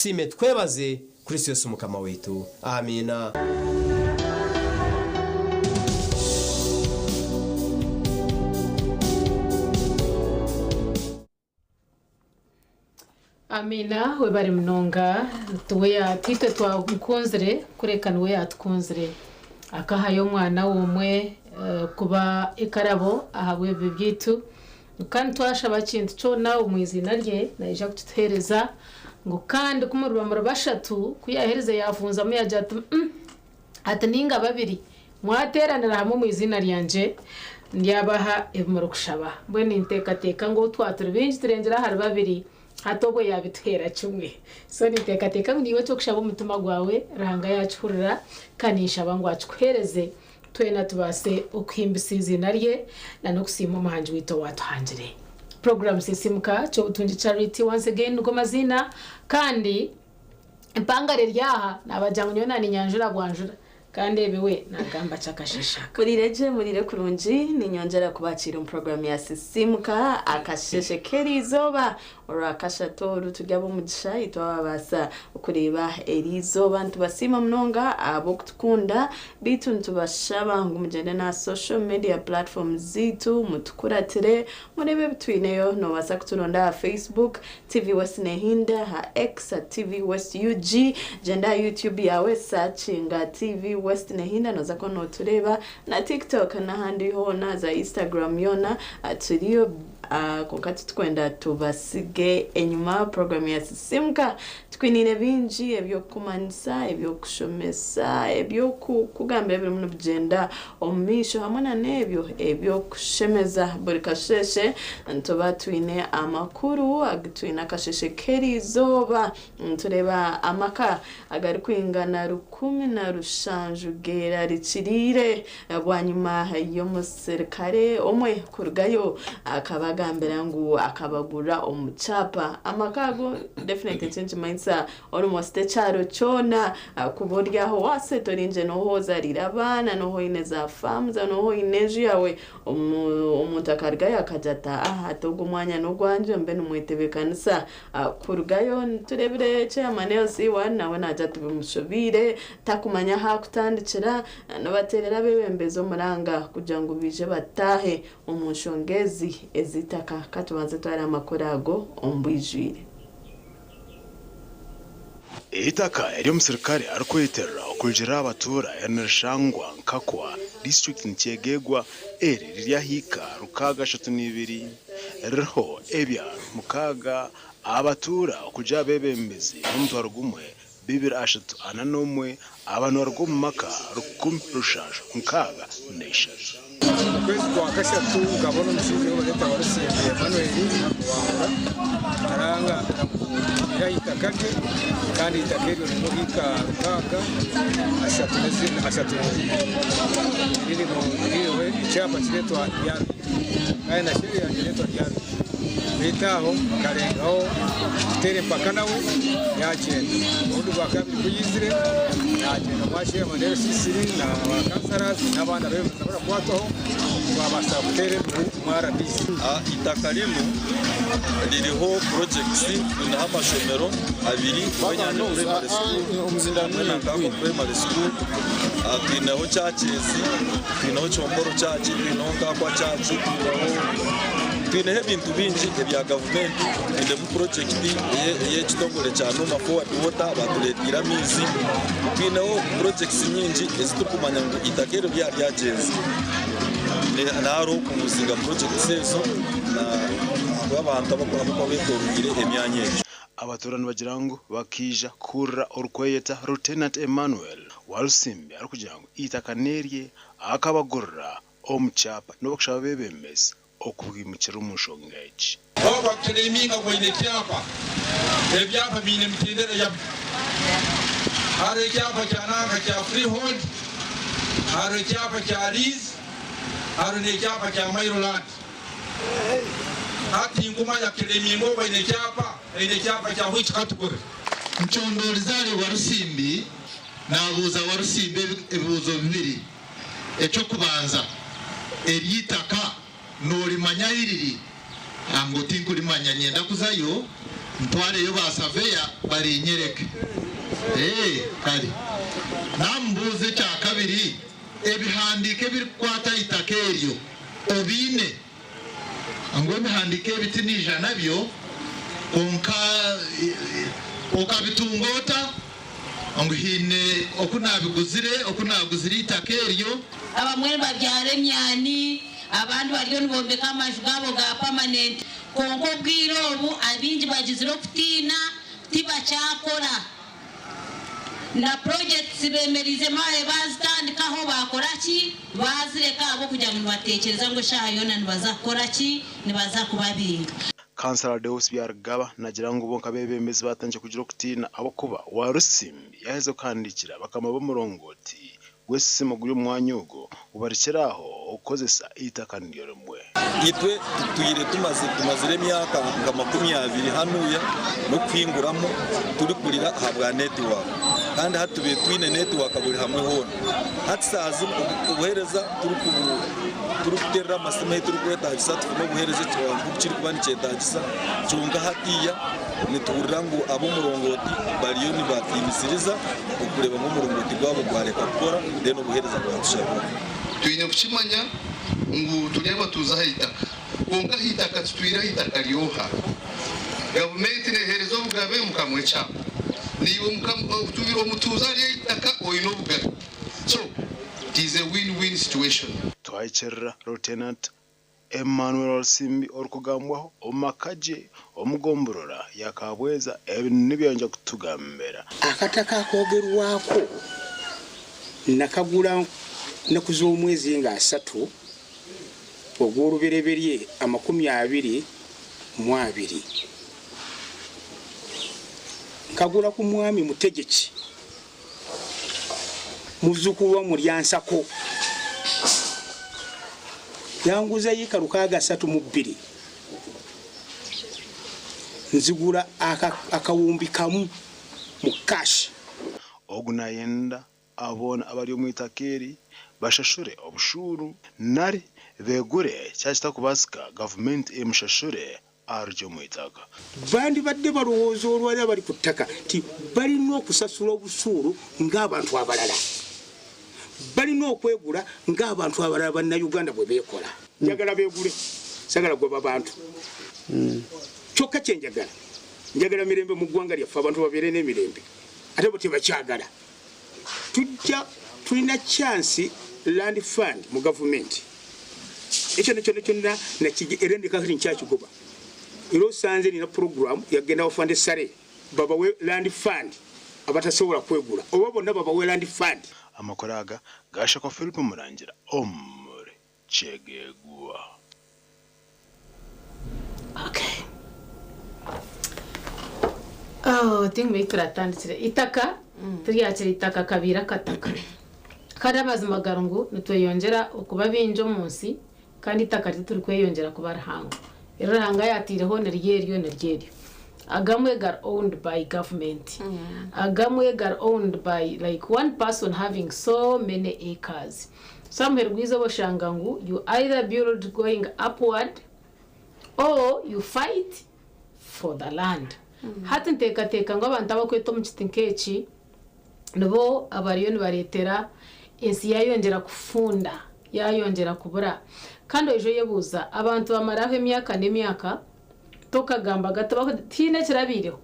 Tusiime tukwebaze Kristo Yesu Mukama waitu. Amiina. Amiina webare munonga titwe twamukunzire kureka niwe yatukunzire akahayo omwana we omwe kuba ekarabo ahabw'ebibi byaitu kandi twashaba kintu kyona omu iziina rye naija kukituheereza ngu kandi ku muriba muri bashatu ku yaaherize yaafunzamu yaagira ati Ati, Nainga babiri mwateeranira hamwe omu iziina ryangye, ndyabaha ebi murikushaba. Mbwenu ninteekateeka ngu obu twaba turi baingi turengire ahari babiri, hati obwo yaabituheera kimwe. So ninteekateeka ngu naiwe eky'okushaba omu mutima gwawe, Ruhanga yaakihurira, kandi ninshaba ngu akikuheereze, twena tubaase okuhimbisa eiziina rye n'okusiima Omuhangi waitu owaatuhangire. Puroguraamu Sisiimuka Ky'obutungi Charity once again nigo maziina, kandi. Empangare eri aha nabagira ngu nyowe naninyanjura bwanjura kandi ebi we nagamba ki akasheshe aka. Muriire gye muriire kurungi ninyongyera kubakiira omu puroguramu ya Sisiimuka akasheshe k'eriizooba orwakashatu oru turi ab'omugisha itwe ababaasa kureeba eriizooba nitubasiima munonga ahabw'okutukunda beitu nitubashaba ngu mugyende n'aha social media platforms zaitu mutukuratire mureebe ebi twineyo noobaasa kuturonda aha Facebook TV West Nehinda aha X at TV West UG gyenda aha YouTube yaawe sakinga TV West Nehinda noza kuba notureeba na TikTok n'ahandi hoona za Instagram yoona turiyo kwonka titukwenda tubasige enyima program ya Sisimuka tukwiniire bingi eby'okukumanyisa eby'okushomesa eby'okukugambira ebirimu nibigyenda omu maisho hamwe na n'ebyo eby'okushemeza. Buri kasheeshe nituba twine amakuru agu twine akasheeshe k'eriizooba. Nitureeba amaka agarikwingana 17 geerarikiriire bwanyima y'omuserukare omwe kurugayo akabagambira ngu akabagurira omu kyapa. Amaka ago definitely eki nikimanyisa Almost ekyaro kyona kuba ori aho waseeta oringye nooha ozariire abaana nooha oine za farms nooha oine enju yaawe omuntu akarugayo akagira ati aa hati ogu omwanya n'ogwangye mbe nimwetebeekanisa kurugayo tureebire chairman LC1 nawe naagira ati bimushobeire takumanya ahu akutandikira nibateerera abeebembezi omuranga kugira ngu baije bataahe omu nshonga ezi ez'eitaka ka tubanze tware amakuru ago omu bwijwire. Eitaka eri omusirikare arikweterera okurugiirira aha batuura nirishangwa Nkakwa, disiturikiti Nikyegegwa, eri riri ah'eika 632 ririho ebyaro 6 abatuura okurugiirira aha beebembezi n'omutwaro gumwe 241 aba nibaruga omu maka 1763. Okwezi kwa kashatu nkabona omushaija ou bareeta Walusimbi Emmanuel Ruwangura arangambira ngu nyine aha itaka rye kandi eitaka eryo ririmu hiika 631 ririho ekyapa kireetwa Ryabiri kandi na sheeri yangye ereetwa Ryabiri beitu aho nkarengaho kuteera empaka nawe yagyenda. Obundi bwakabiri ku yaizire nagyenda omwa chairman LC3 na ba councillors n'abandi abeebembezi abarakwatwaho twabaasa kuteera endugu omu RDC. Eitaka rinu ririho projects twineho amashomero abiri Rwenyanja Primary School hamwe na Nkango Primary School, twineho churches, twineho Kyomboro Church, twineho Nkakwa Church, twineho ebintu bingi ebya gavumenti, twinemu purojekiti ey'ekitongore kya Numa Forward Water batureeteire amaizi, twineho purojekiti nyingi ezi turikumanya ngu eitaka eryo ryaba ryagyenzi hariho kumuzinga purojekiti ezo ahabw'abantu abarikuba beetoreire emyanya egyo. Abatuura nibagira ngu bakaija kuhurira orikweyeta Lieutenant Emmanuel Walusimbi arikugira ngu eitaka n'erye akabagurira omu kyapa n'okushaba abeebembezi okubwimukira omu nshonga egi. Ogu akucreaminga ngu aine ekyapa. Ebyapa biine emitendera yabyo. Hariho ekyapa kya nanka kya freehold, hariho ekyapa kya lease, hariho n'ekyapa kya mailo land. Hati tinkumanya kucreaminga ogu aine ekyapa, aine ekyapa kya which category? Ncondoorize ahari Warusimbi naabuuza Warusimbi ebibuuzo bibiri. Eky'okubanza, eryo itaka noorimanya ahi riri? Ngu tinkurimanya, niinyenda kuzayo Ntwareyo ba saveya barinyereke. Ee, kare. Namubuuza ekya kabiri, Ebihandiiko ebirikukwata aha itaka eryo obiine? Ngu ebihandiiko ebi tinaija nabyo, kwonka okabitunga ota? Ngu haine oku naabiguzire, oku naaguzire eitaka eryo. Abamwe nibabyara emyani, abandi bariyo nibombeka amaju gaabo ga pamanenti. Kwonka obwire obu abaingi bagizire okutiina tibakyakora. Na projects bemereize maahe baazitandikaho baakora ki? Baazireka ahabw'okugira ngu nibateekyereza ngu eshaaha yoona nibaza kukora ki? Nibaza kubabinga. Kansara Deus Byarugaba nagira ngu bo nk'abeebembezi baatandikire kugira okutiina ahabw'okuba Warusimbi yaaheza kuhandiikira bakama b'omurongooti gw'esisimu oguri omu mwanya ogwo ngu barekyere aho okukozesa eitaka niryo rimwe. Itwe tutwire tumazire emyaka nka 20 hanuya n'okuhinguramu turikurira ahabwa netiwaaka kandi hati tubaire twine netiwaaka buri hamwe hoona. Hati saaha zinu obuheereza turikuteerera amasimu ahu turikwetaagisa tufune obuheereza nk'oku kirikuba nikyetaagisa kyonka hatiiya nituhurira ngu ab'omurongooti bariyo nibatiinisiriza okureeba ngu omurongooti gwabo gwareka kukora then obuheereza bwatushabira. Twine kukimanya ngu turi abatuuze aha itaka, kwonka aha itaka tutwire aha itaka ry'oha? Gavumenti neeheereza obugabe mukama ekyapa. Naiwe omutuuze ahari aha itaka oine obugabe. So, it is a win-win situation. Twahikirira Lieutenant Emmanuel Walusimbi orikugambwaho omu maka gye omu gomborora ya Kabweza ebi nibyo yaija kutugambira. Akataka akoogerwako nakagula nnaku z'omwezi nga asatu Ogw'olubereberye 22. Nkagula ku Mwami Mutegeki muzzukulu wa Mulyansako. Yanguza yiika 602. Nzigura akawumbi kamu mu cash. Ogu nayenda aboona abari omu itaka eri bashashure obushuuru nari beegure kyaba kitakubaasika gavumenti emushashure arugye omu itaka. Bandibadde balowooza olwaleero abali ku ttaka nti balina okusasula obusuulu ng'abantu abalala. Balina okwegula ng'abantu abalala Bannayuganda bwe beekola. Njagala beegule, sagala kugoba bantu. Kyokka kye njagala, njagala mirembe mu ggwanga lyaffe, abantu babeere n'emirembe ate bo tebakyagala. Tujja tulina chance land fund mu gavumenti ekyo kyona kyona era ndekakati nkyakigoba era osanze nina program yagenda wafande sale babawe land fund abatasobola kwegula oba bonna babawe land fund. Amakuru aga gaashakwa Philip Murangira omuri Kyegegwa. Okay. Oh, tingu turatandikire itaka turyakira itaka kabiire akataka kandi amazima gari ngu nitweyongyera okuba baingi omu nsi kandi itaka rituri kweyongyera kuba rihango eri Ruhanga yataireho niryo eryo niryo eryo agamwe gari owned by government agamwe gari owned by like one person having so many acres So aha muheru gw'eizooba oshanga ngu you either build going upward or you fight for the land. Hati nteekateeka ngu abantu abakweta omu kiti nk'eki nibo abariyo nibareetera ensi yaayongyera kufunda, yaayongyera kubura. Kandi oija oyebuuza abantu bamaraho emyaka n'emyaka tokagambaga tihaine ekirabaireho.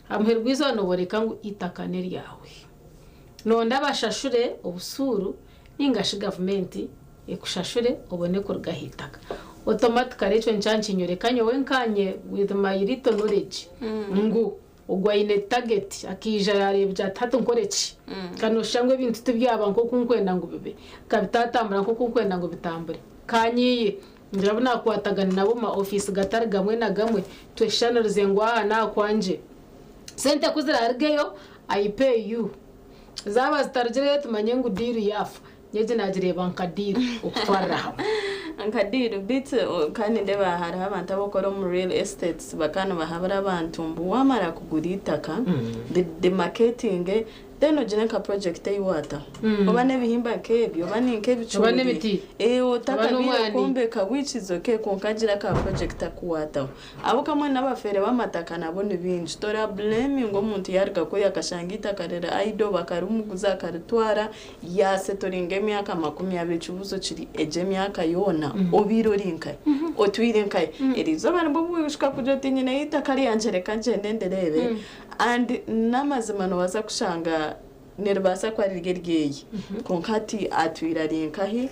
Aha muheru gw'eizooba nooboreka ngu eitaka n'eryawe. Nonda bashashure obusuuru ninga shi gavumenti ekushashure obone kuruga aha itaka. Automatically ekyo nikyo nikinyoreka nyowe nkanye with my little knowledge ngu ogu aine target akaija yareeba ati hati nkore ki? Ka noshusha ngu ebintu tibyaba nk'oku nkwenda ngu bibe, ka bitatambura nk'oku nkwenda ngu bitambure. Kanyiye ngira abu nakwatagana nabo omu ma office gatari gamwe na gamwe tweshushanirize ngu aha n'aha kwangye. Sente ku zirarugeyo I pay you. Zaaba zitarugireyo tumanye ngu diiru yaafa. Nyowe egi naagireeba nka diiru okutwarira hamwe. Nka diiru beitu kandi nindeeba hariho abantu abakukora omu real estates bakaba nibahabura abantu ngu waamara kugura eitaka ridemarketinge. Then ogire nka project ei waataho oba n'ebihimba nk'ebyo oba ni Oba nk'ebicoori n'emiti. eh, Oba otakabiire n'omwani. kwombeka which is okay kwonka gira ka project aku waataho. Ahabw'okuba mbwenu n'abafeere b'amataka nabo ni baingi. Tora blaminga omuntu yaaruga kweyo akashanga eitaka riri idle bakarimuguza akaritwara yaasetoringa emyaka 20. Ekibuuzo kiri egyo emyaka yoona obaire ori nkahi? Otwire nkahi? Eriizooba nibwo bwishika kugira oti nyineyo eitaka ryangye reka ngyende ndireebe. And n'amazima noobaasa kushanga niribaasa kuba riri eryeye kwonka hati atwire ari nkahi?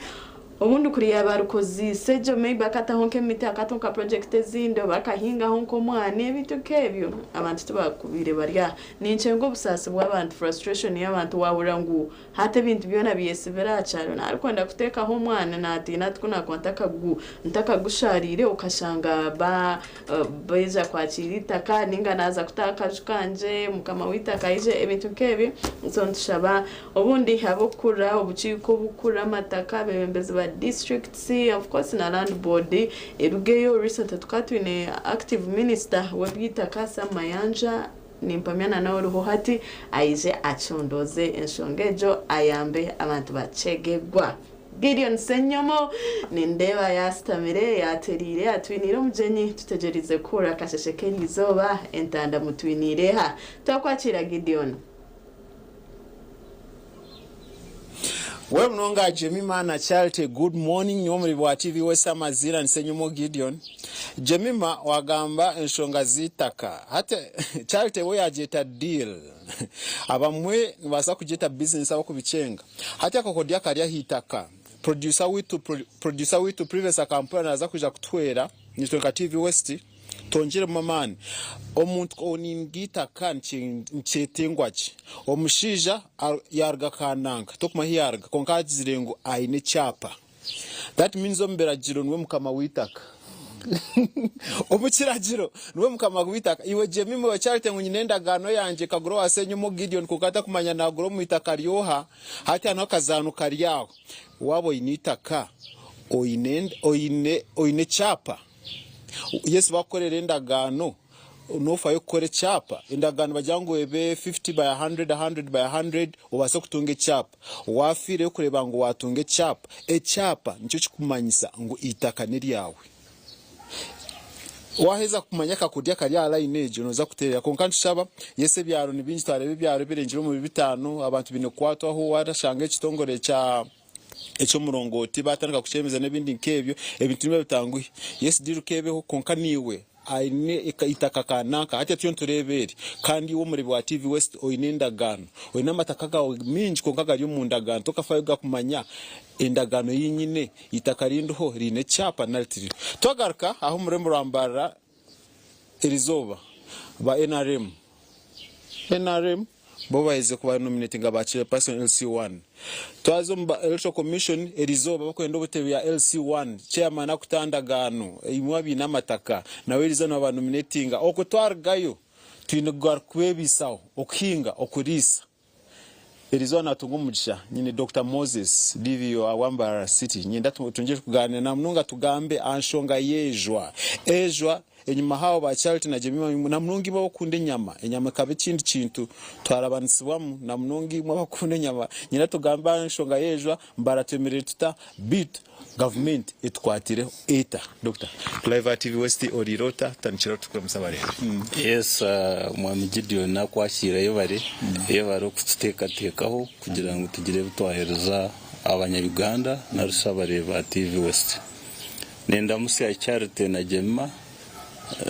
Obundi kuri yaaba arikoziise gye maybe akataho nk'emiti akataho nka project ezindi oba akahingaho nk'omwani ebintu nk'ebyo abantu tibakubaire bari aha. Ninkyenga obusaasi bw'abantu, frustration y'abantu waahurira ngu Hati ebintu byona byesibire aha kyaro. Narikwenda kuteekaho omwana natiina ati ku nakuba ntakagushariire okashanga baija kwakiira eitaka ninga naaza kutaho akaju kangye mukama w'eitaka aije ebintu nk'ebyo. So nitushaba obundi ab'okukurira obukiiko obukukurira amataka, abeebembezi ba disiturikiti, of course na land board erugeyo. Recently tukaba twine active minister w'eby'eitaka Sam Mayanja. Nimpamya na n'oriho hati aije acondooze enshonga egyo ayambe abantu ba Kyegegwa. Gideon Ssenyomo nindeeba yaasitamire, yaatereire, atwiniire omugyenyi. Tutegyereize kuhurira akasheshe k'eriizooba entanda mutwiniire eha? Twakwakiira Gideon. We munonga Jemima na Charity good morning nyowe omuri bwa TV West Amaziira ni Ssenyomo Gideon. Jemima wagamba enshonga z'eitaka hati Charity we yagyeta deal abamwe nibabaasa kugyeta business abakubikyenga hati akakodyo akari ah'eitaka producer waitu producer waitu previous akampura naza kwija kutuhwera nitwe nka TV West Twongyeremu amaani. Omuntu owuninga eitaka nikyetengwa ki? Omushaija yaruga Kananga, tokumanya ahu yaruga kwonka agizire ngu aine ekyapa. That means omu biragiro niwe mukama w'eitaka. Omu kiragiro niwe mukama w'eitaka. Iwe Jemima iwe Charity ngu nyine endagaano yangye nkagura owa Ssenyomo Gideon kwonka atakumanya nagura omu itaka ry'oha, hati hariho akazaano kari aho. Waaba oine eitaka, oine ekyapa? Yesu bakukorera endagaano nofayo kukora ekyapa? Endagaano bagira ngu ebe 50 by 100, 100 by 100 obaase kutunga ekyapa. Wafiireyo kureeba ngu watunga ekyapa? Ekyapa nikyo kikumanyisa ngu eitaka neryawe. Waheza kumanya akakodyo akari aha line egyo noza kuteerera. Kwonka nitushaba Yesu ebyaro nibingi twareeba ebyaro ebirengire omuri bitaano abantu baine kukwatwaho warashanga ekitongore kya eky'omurongooti baatandika kukyemeza n'ebindi nk'ebyo, ebintu nibiba bitanguhi. Yes deal keebeho kwonka naiwe aine eitaka ka nanka hati turiyo nitureeba eri kandi iwe omureebi wa TV West oine endagaano, oine amataka gaawe maingi kwonka gari omu ndagaano tokafayo gakumanya endagaano ei nyine, eitaka rindiho riine ekyapa nari tiririho. Twagaruka aha omu rurembo rwa Mbarara erizooba ba nrm Nrm bo baherize kuba nominatinga ba chairperson LC1. Twaza omu ba Electoral Commission erizooba bakwenda obutebe ya LC1 chairman akuta aha ndagaano imwe abaine amataka nawe erizooba nibaba nominatinga. Okwo twarugayo twine kugaruka kwebiisaho okuhinga okuriisa. Erizooba natunga omugisha nyine Dokita Moses DVO awa Mbarara City nyenda tungye kuganira namunonga tugambe aha nshonga y'ejwa. Ejwa enyima haaho ba Charity na Jemima namunonga imwe abakunda enyama, enyama ekaba ekindi kintu twarabanisibwamu namunonga imwe abakunda enyama nyenda tugambe aha nshonga y'ejwa Mbarara twemereire tuta beitu Gavumenti etukwatireho eta? Dokita. Live aha TV West oriire ota? Tutandikire aho turikuramutsya abareebi. Yes Mwami Gideon nakwakiira yebare yebare okututekatekaho kugira ngu tugire ebi twahereza abanya Uganda narishi abareebi ba TV West. Nindamutsya Charity na Jemima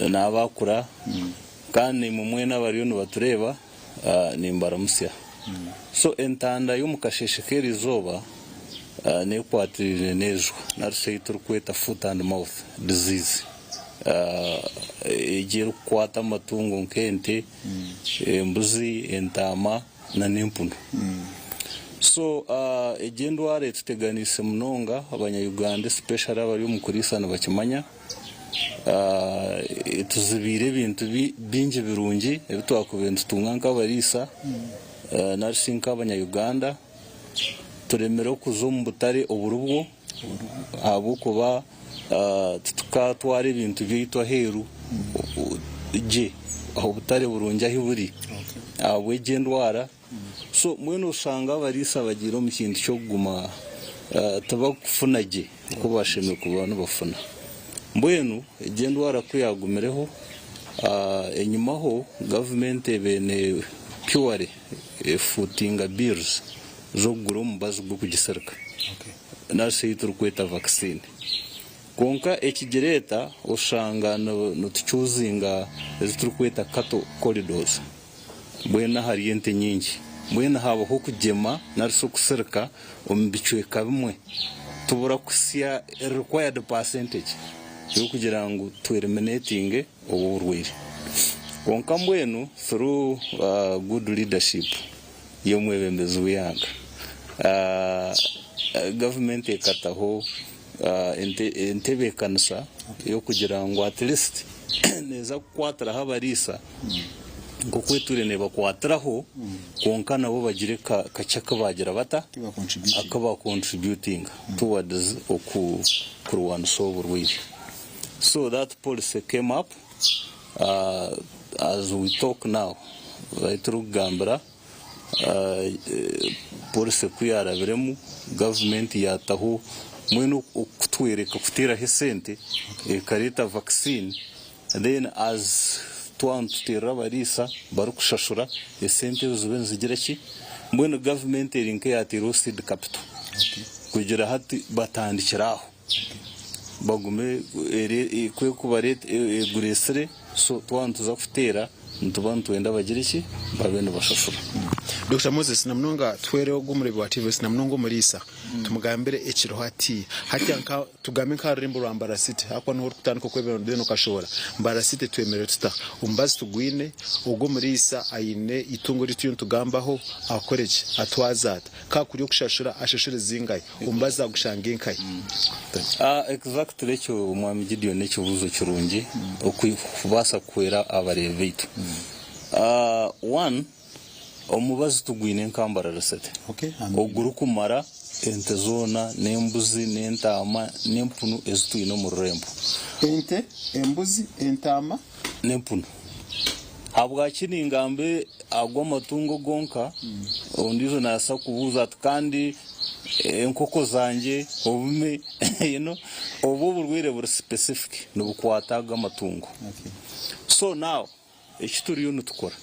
nabakura kandi naimwe mwena abariyo nibatureeba Nimbaramutsya. So entanda y'omu kasheeshe k'erizooba n'ekwatiraine n'ejwa nari shi ei turikweta foot and mouth disease. Egi erikukwata amatungo nk'ente, embuzi, entaama n'empunu. So egi endwara etuteganiise munonga abanya Uganda especially abari omu kuriisa nibakimanya. Etuzibiire ebintu bingi birungi ebi twakubaire nitutunga nk'abariisa nari shi nk'abanya-Uganda. Turemire okuza omu butare oburibwo ahabw'okuba titukatwara ebintu byaitu aheeru. gye obutare burungi ahu buri ahabw'egyo endwara. So mbwenu oshanga abariisa bagiire omu kintu ky'okuguma tibakufuna gye oku bashemereire kuba nibafuna. Mbwenu egyo endwara ku yaagumireho, enyimaho gavumenti ebaire ne purely efuutinga bills z'okugura omubazi gw'okugisirika nari shi ei turikweta vaccine. Kwonka ekigireeta oshanga nitucuuzinga ezi turikweta cattle corridors. Mbwenu ahari ente nyingi. Mbwenu haabaho okugyema nari shi okusirika omu bicweka bimwe, tubura kuhitsya required percentage y'okugira ngu tu eliminatinge obwo burwaire. Kwonka mbwenu through good leadership y'omwebembezi w'eihanga, gavumenti ekataho entebeekanisa y'okugira ngu at least neeza kukwatiraho abariisa nk'oku etwire neebakwatiraho kwonka nabo bagire kakye aku baagira bata aku baakontributinga towards okurwanisa oburwaire. So that policy came up as we talk now ahu turikugambira. Policy ku yaarabiremu gavumenti yaataho mbwenu okutworeka kuteeraho esente ekareeta vaccine then as twaba nituteerera abariisa barikushashura esente ezo zibe nizigira ki mbwenu gavumenti eri nk'eyateireho seed capital kugira hati batandikire aho bagume ku erikuba egureetsire so twaba nituza kuteera Nituba nitwenda bagire ki? Babe nibashashura. Dokita Moses, Namunonga tuhwere ogu omureebi wa TV namunonga omuriisa tumugambire ekiriho hati. Hati nka tugambe nka aha rurembo rwa Mbarara City ahakuba niho orikutandika okwebembera then okashohora. Mbarara City twemereire tuta? Omubazi tugwine, ogu omuriisa aine eitungo eri turiyo nitugambaho akore ki? Atwaze ata? Ka kuri okushashura ashashure zingahi? Omubazi agushange nkahi? Exactly ekyo Mwami Gideon n'ekibuuzo kirungi okubaasa kuhwera abareebi baitu. One, omubazi tugwine nka Mbarara City ogurikumara ente zoona n'embuzi n'entaama n'empunu ezi twine omu rurembo. Ente, embuzi, entaama. N'empunu. Habwaki ningamba ago amatungo gonka? Ondiijo naabaasa kubuuza ati, Kandi enkoko zangye, obume? You know, obwo oburwaire buri specific, nibukwata ago amatungo. So now, eki turiyo nitukora,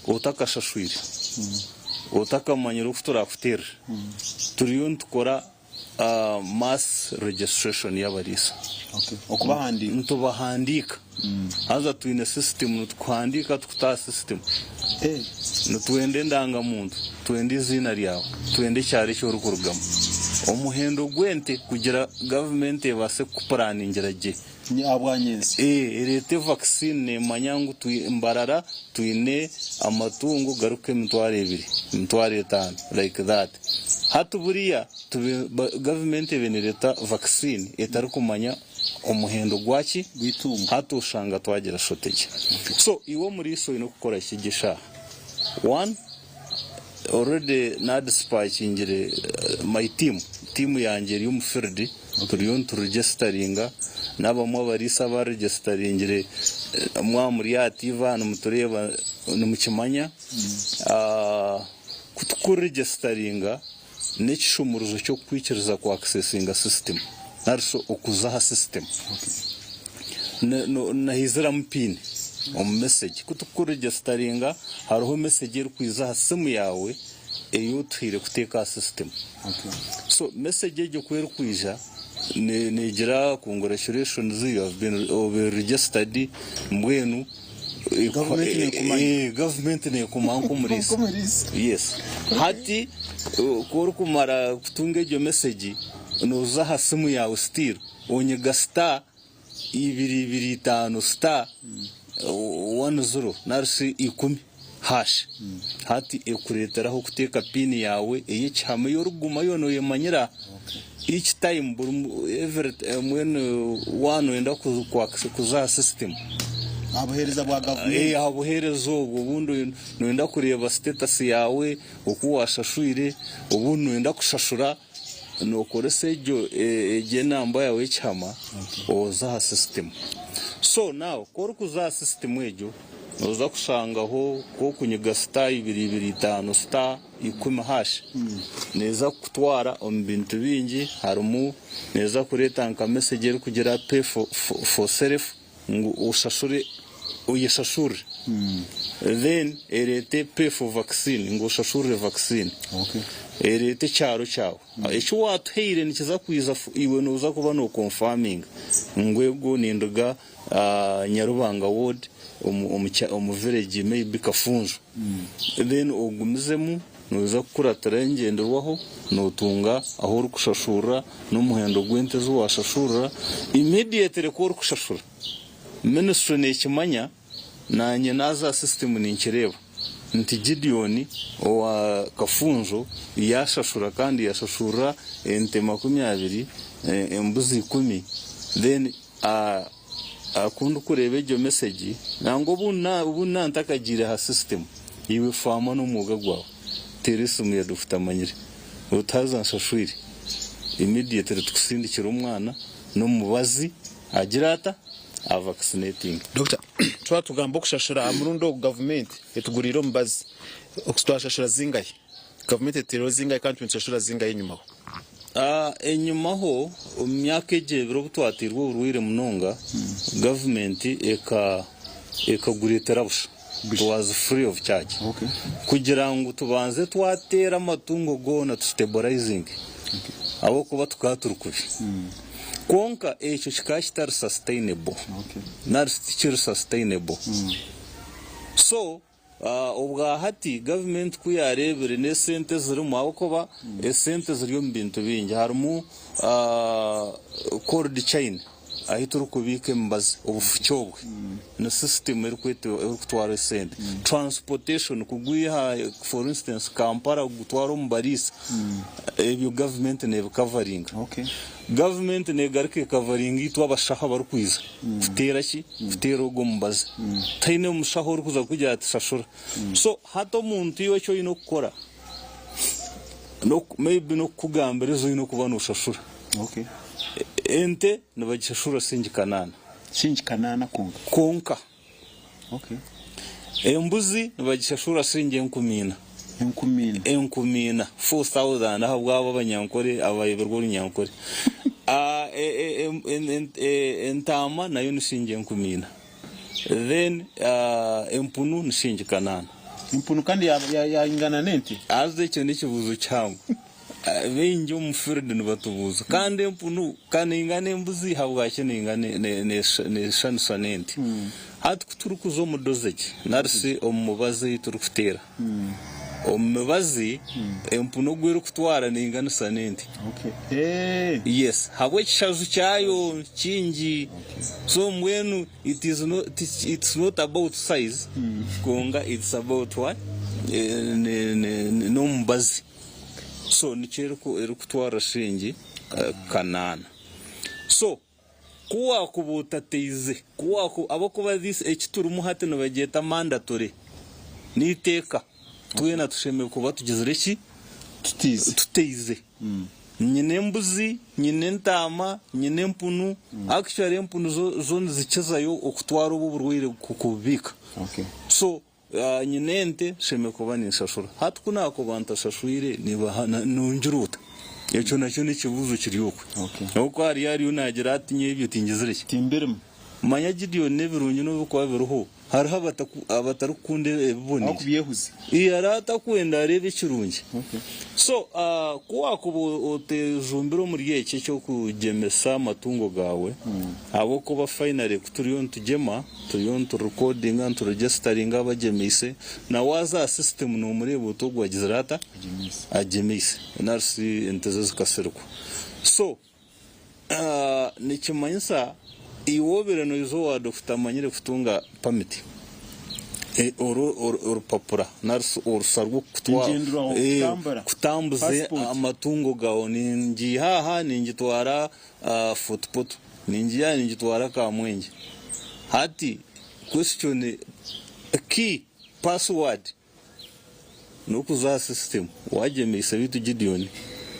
otakashashwire, otakamanyire oku turaakuteerere, turiyo nitukora Mass registration y'abariisa. Okubahandiika. Nitubahandiika. Haza twine system nitukuhandiika tukuta aha system. Nitwenda endangamuntu, twenda eiziina ryawe, twenda ekyaro eki orikurugamu. Omuhendo gw'ente kugira gavumenti ebaase kukupuraningira gye. Ahabwa nyentsya. Ereete vaccine neemanya ngu Mbarara twine amatungo garikuhika 2000, 5000 like that. Hati buriya gavumenti ebaire nereeta vaccine etarikumanya omuhendo gwaki, hati oshanga twagira shortage. So iwe omuriisa oine kukora ki egi eshaaha? One, Already nadisipakingire my team, team yangye eri omu field turiyo nituregisitaringa n'abamwe abariisa abaregisitaringire mwaba muri aha TV aha nimutureeba nimukimanya. Ku tukuregisitaringa n'ekishumuruzo ky'okukwikiriza ku accessinga system nari shi okuza aha system. Nihaiziramu pin omu message. Ku tukuregisitaringa hariho message erikwiza aha simu yaawe ei otuhaire kuteeka aha system. So message egyo ku erikwija neegira congratulations you have been obaire registered mbwenu Gavumenti neekumanya. Gavumenti neekumanya nk'omuriisa. Yes. Hati ku orikumara kutunga egyo message nooza aha simu yaawe still onyega star ibiri ibiri itaano star one zero nari shi ikumi hash. Hati ekureeteraho kuteeka piini yaawe ey'ekihama ei orikuguma yoona oyemanyira each time buri every mbwenu waaba nooyenda kuza aha system. Aha buheereza bwa gavumenti. Aha buheereza obwo obundi nooyenda kureeba status yaawe oku waashashwire obundi nooyenda kushashura. Nookoresa egyo egyo enamba yaawe y'ekihama oza aha sisitimu. So now ku orikuza aha sisitimu egyo, nooza kushangaho nk'okunyiga star ibiri ibiri itaano star ikumi hash, neeza kukutwara omu bintu bingi harimu neeza kureeta nka message erikugira pay for, for self ngu oshashure oyeshashurire then ereete pay for vaccine ngu oshashurire vaccine ereete ekyaro kyawe eki watuhaire nikiza kwiza iwe noza kuba no confirminga ngu ego ninduga Nyarubanga ward omu village maybe Kafunjo then ogumizemu noza kukuratira engyenderwaho notunga ahu orikushashurira n'omuhendo gw'ente ezi washashurira immediately ku orikushashura ministry nekimanya nanye naza aha system ninkireeba nti Gideon owa Kafunjo yashashura kandi yashashurira ente 20 embuzi ikumi then Ku ndikureeba egyo mesegi, nangwa obu obu naaba ntakagiire aha sisitemu, iwe faama n'omwoga gwawe, teera esimu ya Dokita Manyire oti haza nshashwire. Immediately tukusindikire omwana n'omubazi agire ata? Avaccinatinge. Dokita, twaba tugamba okushashura aha murundi ogu gavumenti etuguriire omubazi, twashashura zingahi? Gavumenti etutaireho zingahi kandi nitushashura zingahi enyimaho? Enyimaho omu myaka egyo ebiri obu twateirwe oburwaire munonga, gavumenti ekagureetera busha, it was free of charge, kugira ngu tubanze twateera amatungo goona tu stabilizinge ahabw'okuba tukaba turi kubi. Kwonka ekyo kikaba kitari sustainable nari tikiri sustainable. So Obwa hati gavumenti ku yaareebire n'esente ezirimu ahabw'okuba esente ziri omu bintu bingi harimu cold chain ahu turikubiika emibazi obufuki obwe ni system erikutwara esente, transportation kugwiha for instance Kampala kugutwara omu Bariisa ebyo gavumenti neebikavaringa. Gavumenti negaruka ekavaringa itwe abashaho abarikwija kuteera ki? Kuteera ogwo mubazi. Tihaine mushaho orikuza kukugira ati shashura. So hati omuntu iwe eki oine kukora maybe n'okukugambira ezi oine kuba noshashura. Ente nibagishashura siringi kanaana. Siringi kanaana kwonka? Kwonka. Embuzi nibagishashura siringi 4000. 4000? 4000, 4000 ahabwabo abanyankore abayebirwe orunyankore. Entaama nayo ni siringi 4000. Then empunu ni siringi 800. Empunu kandi yaingana n'ente? Haza ekyo n'ekibuuzo kihango. Baingi omu field nibatubuuza kandi empunu ka neingana embuzi habwaki neshushanisa n'ente? Hati ku turikuza omu dosage nari shi omu mubazi ei turikuteera, omu mibazi empunu ogu erikutwara neinganisa n'ente. Yes, habw'ekishaju kyayo kingi. So mbwenu it is not, it's not about size kwonka it's about what? N'omubazi. So nikyo erikutwara shiringi kanaana. So ku wakuba otateize, ku wakuba ahabw'okuba this eki turimu hati nibagyeta mandatory, n'eiteeka, twena tushemereire kuba tugizire ki? Tuteize. Nyine embuzi, nyine entaama, nyine empunu, actually empunu zo zo nizikizayo okutwara obu oburwaire kububiika. So Nyine ente, nshemereire kuba ninshashura. Hati ku naakuba ntashashwire, nongira ota? Ekyo nakyo n'ekibuuzo kiri okwe. Ahabw'okuba hariyo ariyo naagira ati, Nyowe ebyo tingizire ki? Timbirimu. Manya Gideoni n'ebirungi n'obu birikuba biriho, hariho abatarikukunda ebiboneire. Abakubyehuza. Hariho atakwenda areebe ekirungi. So ku waakuba otejumbire omuri eki eky'okugyemesa amatungo gaawe, ahabw'okuba finally ku turiyo nitugyema, Turiyo nitu recordinga, nitu registeringa abagyemeise, na waaza aha system nomureeba oti ogu agizire ata? Agyemeise nari shi ente ze zikasirikwa. So nikimanyisa iwe obaire noija owa Dokita Amanyire kutunga permit, orupapura nari shi orusa rw'okukutwara kutambuza amatungo gaawe, ningiiha aha ningitwara Fort Portal. Ningiiha ningitwara Kamwengye. Hati question key password nokuza aha system wagyemeise beitu Gideon.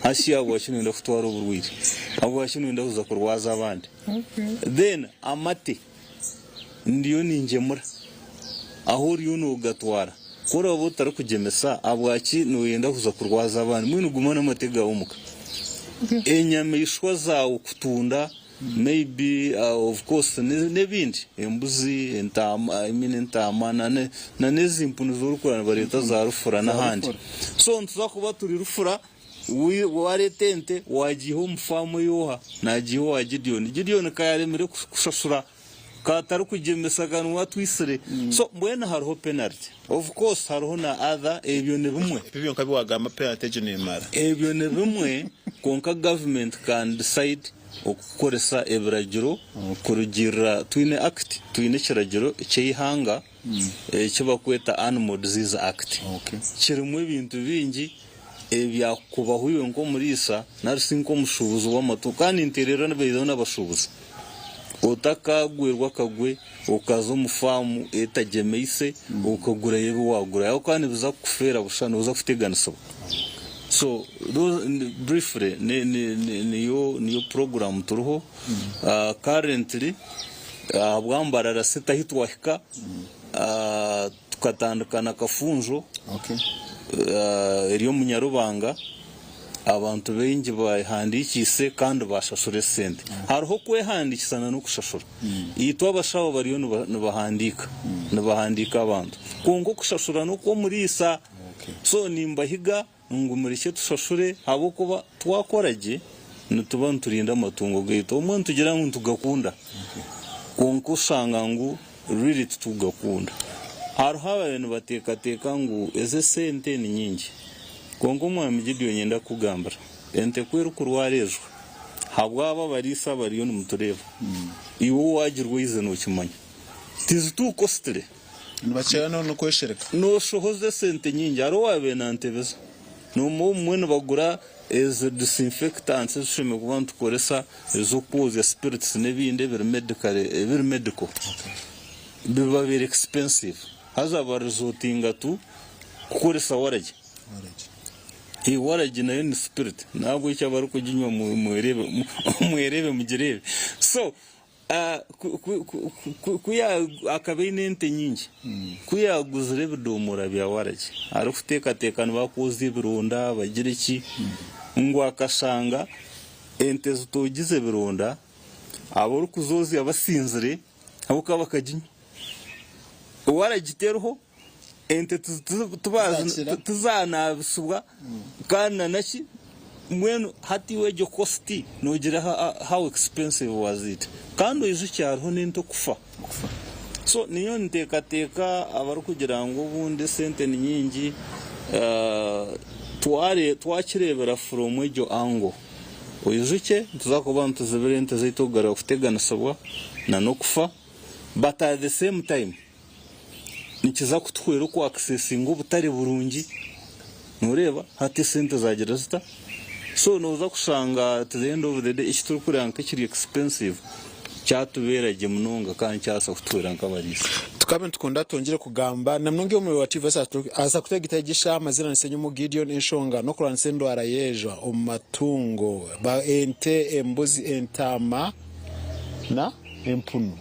Hasi ahabwaki noyenda kutwara oburwaire? Ahabwaki noyenda kuza kurwaza abandi? Then amate ndiyo ningyemura ahu oriyo nogatwara ku oraabe otarikugyemesa ahabwaki noyenda kuza kurwaza abandi? Mbwenu guma n'amate gaawe omuka. Enyamaishwa zaawe kutunda maybe of course n'ebindi embuzi, entaama I mean entaama na n'ezi mpunu ezi orikureeba nibareeta za rufura n'ahandi. So nituza kuba turi rufura Wareeta ente wagiiha omu faamu ey'oha? Nagiiha owa Gideoni. Gideoni ka yaremire kushashura, ka atarikugyemesa ka niwe atwisire. So mbwenu hariho penalty. Of course hariho na other, ebyo ni bimwe. Ebyo byonka bi wagamba penalty egyo nemara. Ebyo ni bimwe kwonka government can decide okukoresa ebiragiro kurugiirira twine act, twine ekiragiro ky'eihanga eki barikweta Animal Disease Act. Kirimu ebintu bingi ebyakukubaho iwe nk'omuriisa nari shi nk'omushuubuzi w'amatungo. Kandi ninteererwa nibaijaho n'abashuubuzi. Otakaagwerwa akagwe okaza omu faamu etagyemeise okagurayo ebi waagurayo ahabw'okuba nibiza kukufeera busha nooza kuteganisibwa. So briefly niyo niyo puroguraamu turiho. Currently ahabwa Mbarara City ahu twahika Tukatandika na Kafunjo eri omu Nyarubanga, abantu baingi behandiikiise kandi baashashura esente. Hariho okwehandiikisa na n'okushashura. Itwe abashaho bariyo nibahandiika, nibahandiika abantu. Kwonka okushashura n'okw'omuriisa. So nimbahiga ngu murekye tushashure ahabw'okuba twakora gye nituba niturinda amatungo gaitu. Obumwe nitugira ngu nitugakunda kwonka oshanga ngu really titukugakunda. Hariho ababaire nibateekateeka ngu ezi esente ni nyingi kwonka Omwami Gideon niinyenda kukugambira ente ku erikurwara ejwa ahabw'abo abariisa abariyo nimutureeba iwe owaagirwaize nookimanya it is too costly. Nibakira n'okweshereka. Nooshohoza esente nyingi. Hariho owaabaire naantebeza. Noomanya obumwe nibagura ezo disinfectants ezi tushemereire kuba nitukoresa ez'okwozya spirits n'ebindi ebiri medically ebiri medical biba biri expensive. Haza baresortinga to kukoresa waragi. Waragi nayo ni spirit n'ahabw'ekyo abarikuginywa mwereebe mwereebe mugireebe. So Ku akaba aine ente nyingi, ku yaaguzire ebidomoora bya waragi arikuteekateeka nibakwozya ebironda bagire ki, ngu akashanga ente zitoogize ebironda, abarikuzoozya basinzire ahabw'okuba bakaginywa. Waragi teriho, ente tizaanaabisibwa kandi na naki mbwenu hati iwe egyo cost noogira how expensive was it kandi oijukye hariho n'ente okufa so niyo niteekateeka abarikugira ngu obundi esente ni nyingi twakireebera from egyo angle oijukye nituza kuba nituzibira ente zaitu okugaruka kuteganisibwa na n'okufa but at the same time Nikiza kutuhwera oku accessinga obutare burungi noreeba hati esente zagira zita so noza kushanga at the end of the day ekiturikureeba nka ekiri expensive kyatubeera gye munonga kandi kyabaasa kutuhwera nk'abariisa. Tukabe nitukunda twongyere kugamba na munonga omuriro wa TV aza kutegita egisha amazina ni Senyumu Gideon enshonga n'okurwanisa endwara y'ejwa omu matungo ente, embuzi, entaama na empunu.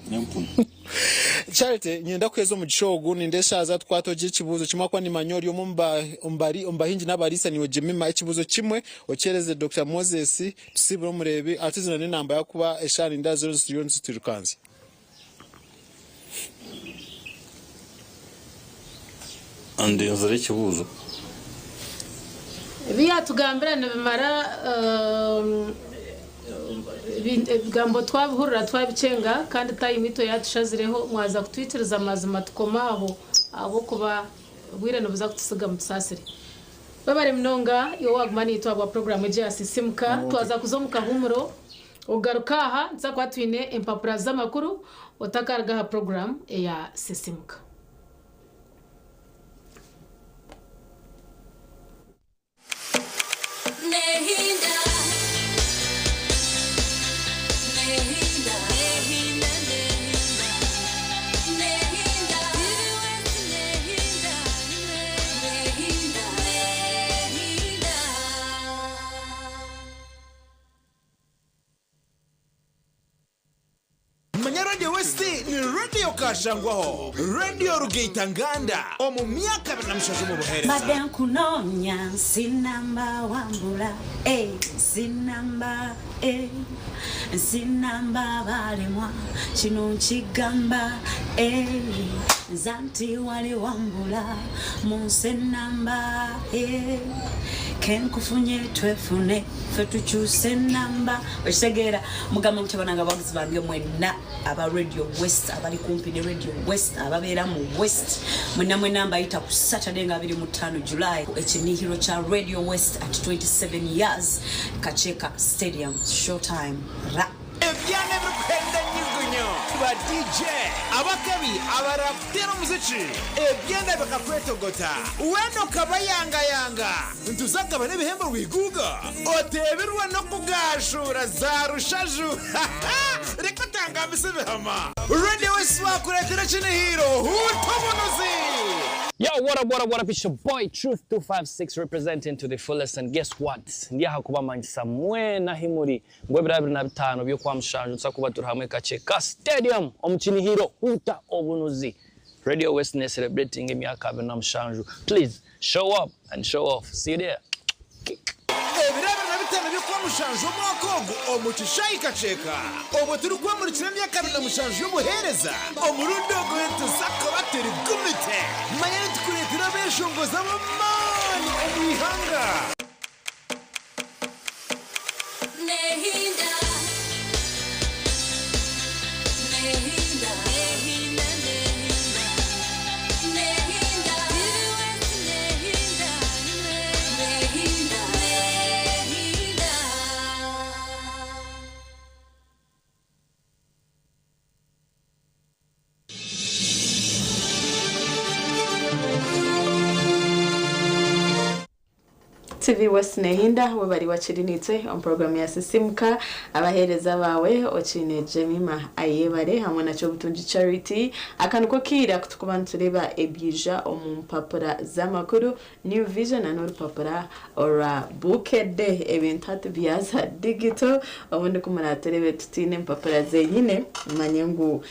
Charity, Niinyenda kuheeza omugisha ogu, nindeeba eshaaha zaatukwata ogire ekibuuzo kimwe ahakuba niimanya ori omwe omu bahingi n'abariisa niiwe Jemima. Ekibuuzo kimwe okiheereze Dokita Moses Tusiibure omureebi atuzire n'enamba ye ahakuba eshaaha nindeeba ziriyo ziriyo nizitwirukanzya. Ndenzire ekibuuzo. Ebi yaatugambira nibimara Ebigambo twabihurira twabikyenga kandi tayimu itwe yatushazireho mwaza kutwikiriza mazima tukome aho ahabwokuba obwire nibuza kutusiga mutusaasire. Webare munonga iwe owaguma naitwe ahabwa puroguramu egi eya Sisimuka. Twaza kuza omu kahuumuro ogaruke aha nituza kuba twine empapura z'amakuru otakaruga aha puroguramu eya Sisimuka. okashangwaho Radio Rugaita Nganda omu myaka 27 omu buheereza. Mbadde nkunoonya sinamba wambula eh, sinamba eh, sinamba balemwa kino nkigamba eh, nze anti wali wambula mu nsi enamba eh, kenkufunye twefune ffe tukyuse enamba. Okitegeera? Mugamba mutya banange abawagizi bange mwenna aba Radio West, abali kumpi ne Radio West, ababeera mu West mwenna mwenna mbayita ku Saturday nga 25 July, ekinihiro kya Radio West at 27 years, Kakyeka Stadium, showtime ra. Ebyana ebirikuhenda enyugunyu, ba DJ abakabi abarakuteera omuziki, ebyana bikakwetogota, weena okabayangayanga. Nituza kugabana ebihembo rwiguuga, oteebirwe n'okugaashuura za rushaju. Reka otangambise ebihama. Radio West baakureetera ekinihiiro, huuta obunuzi! Yo, what up, what up, what up? It's your boy Truth 256 representing to the fullest. And guess what? Ndi aha kubamanyisa mwena ahi muri ngu ebiro 25 by'Okwamushanju nituza kuba turi hamwe Kakyeka Stadium omu Kinihiro Huuta Obunuzi. Radio West ne celebrating emyaka 27. Please show up and show off. See you there. Ebiro 25 by'Okwamushanju omwaka ogu omu kishaayi Kakyeka obwo turikwemurikira emyaka 27 y'obuheereza, omurundi ogu nituza kuba turi gumite. Manya nitukureetera abeeshongozi ab'amaani omu ihanga. Nehinda, nehinda, nehinda, nehinda, nehinda, nehinda, nehinda. TV West Nehinda webari wakirinitwe omu programu ya Sisimuka, abaheereza baawe Okiine Jemima Ayebare hamwe na Kyobutungi Charity. Aka niko kiira kutukuba nitureeba ebyija omu mpapura z'amakuru New Vision na n'orupapura orwa Bukedde. Ebintu hati byaza digital, obundi ku muraturebe tutiine empapura zenyine manye ngu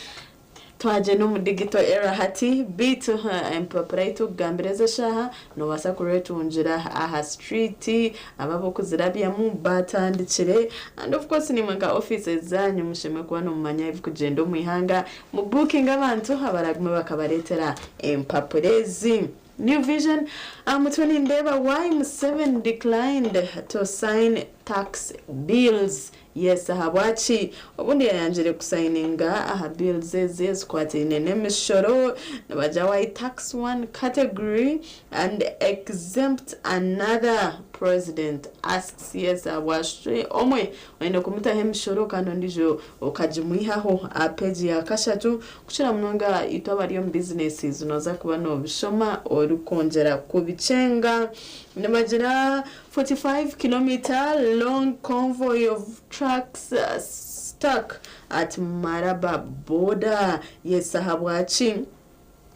twagyenda omu digital era hati. Beitu empapura ei turikugambira ezi eshaaha noobaasa kureetungira aha street, abo ab'okuzirabyamu batandikire. And of course nimwe nka offices zaanyu mushemeriire kuba nimumanya ebirikugyenda omu ihanga, mubukinge abantu abaragume bakabareetera empapura ezi. New Vision, aha mutwe nindeeba "Why Museveni declined to sign tax bills". Yes, ahabwaki obundi yayangire kusayininga aha bills ezi ezikwataine n'emishoro. Nibagira, "Why tax one category and exempt another?" President asks. Yes, ahabwaki omwe oine kumutaho emishoro kandi ondiijo okagimwihaho? Aha peegi ya 3, kukira munonga itwe abari omu businesses, nooza kuba noobishoma orikwongyera kubikyenga. Nibagira, "45 kilometer long convoy of trucks stuck at Maraba border". Yes, ahabwaki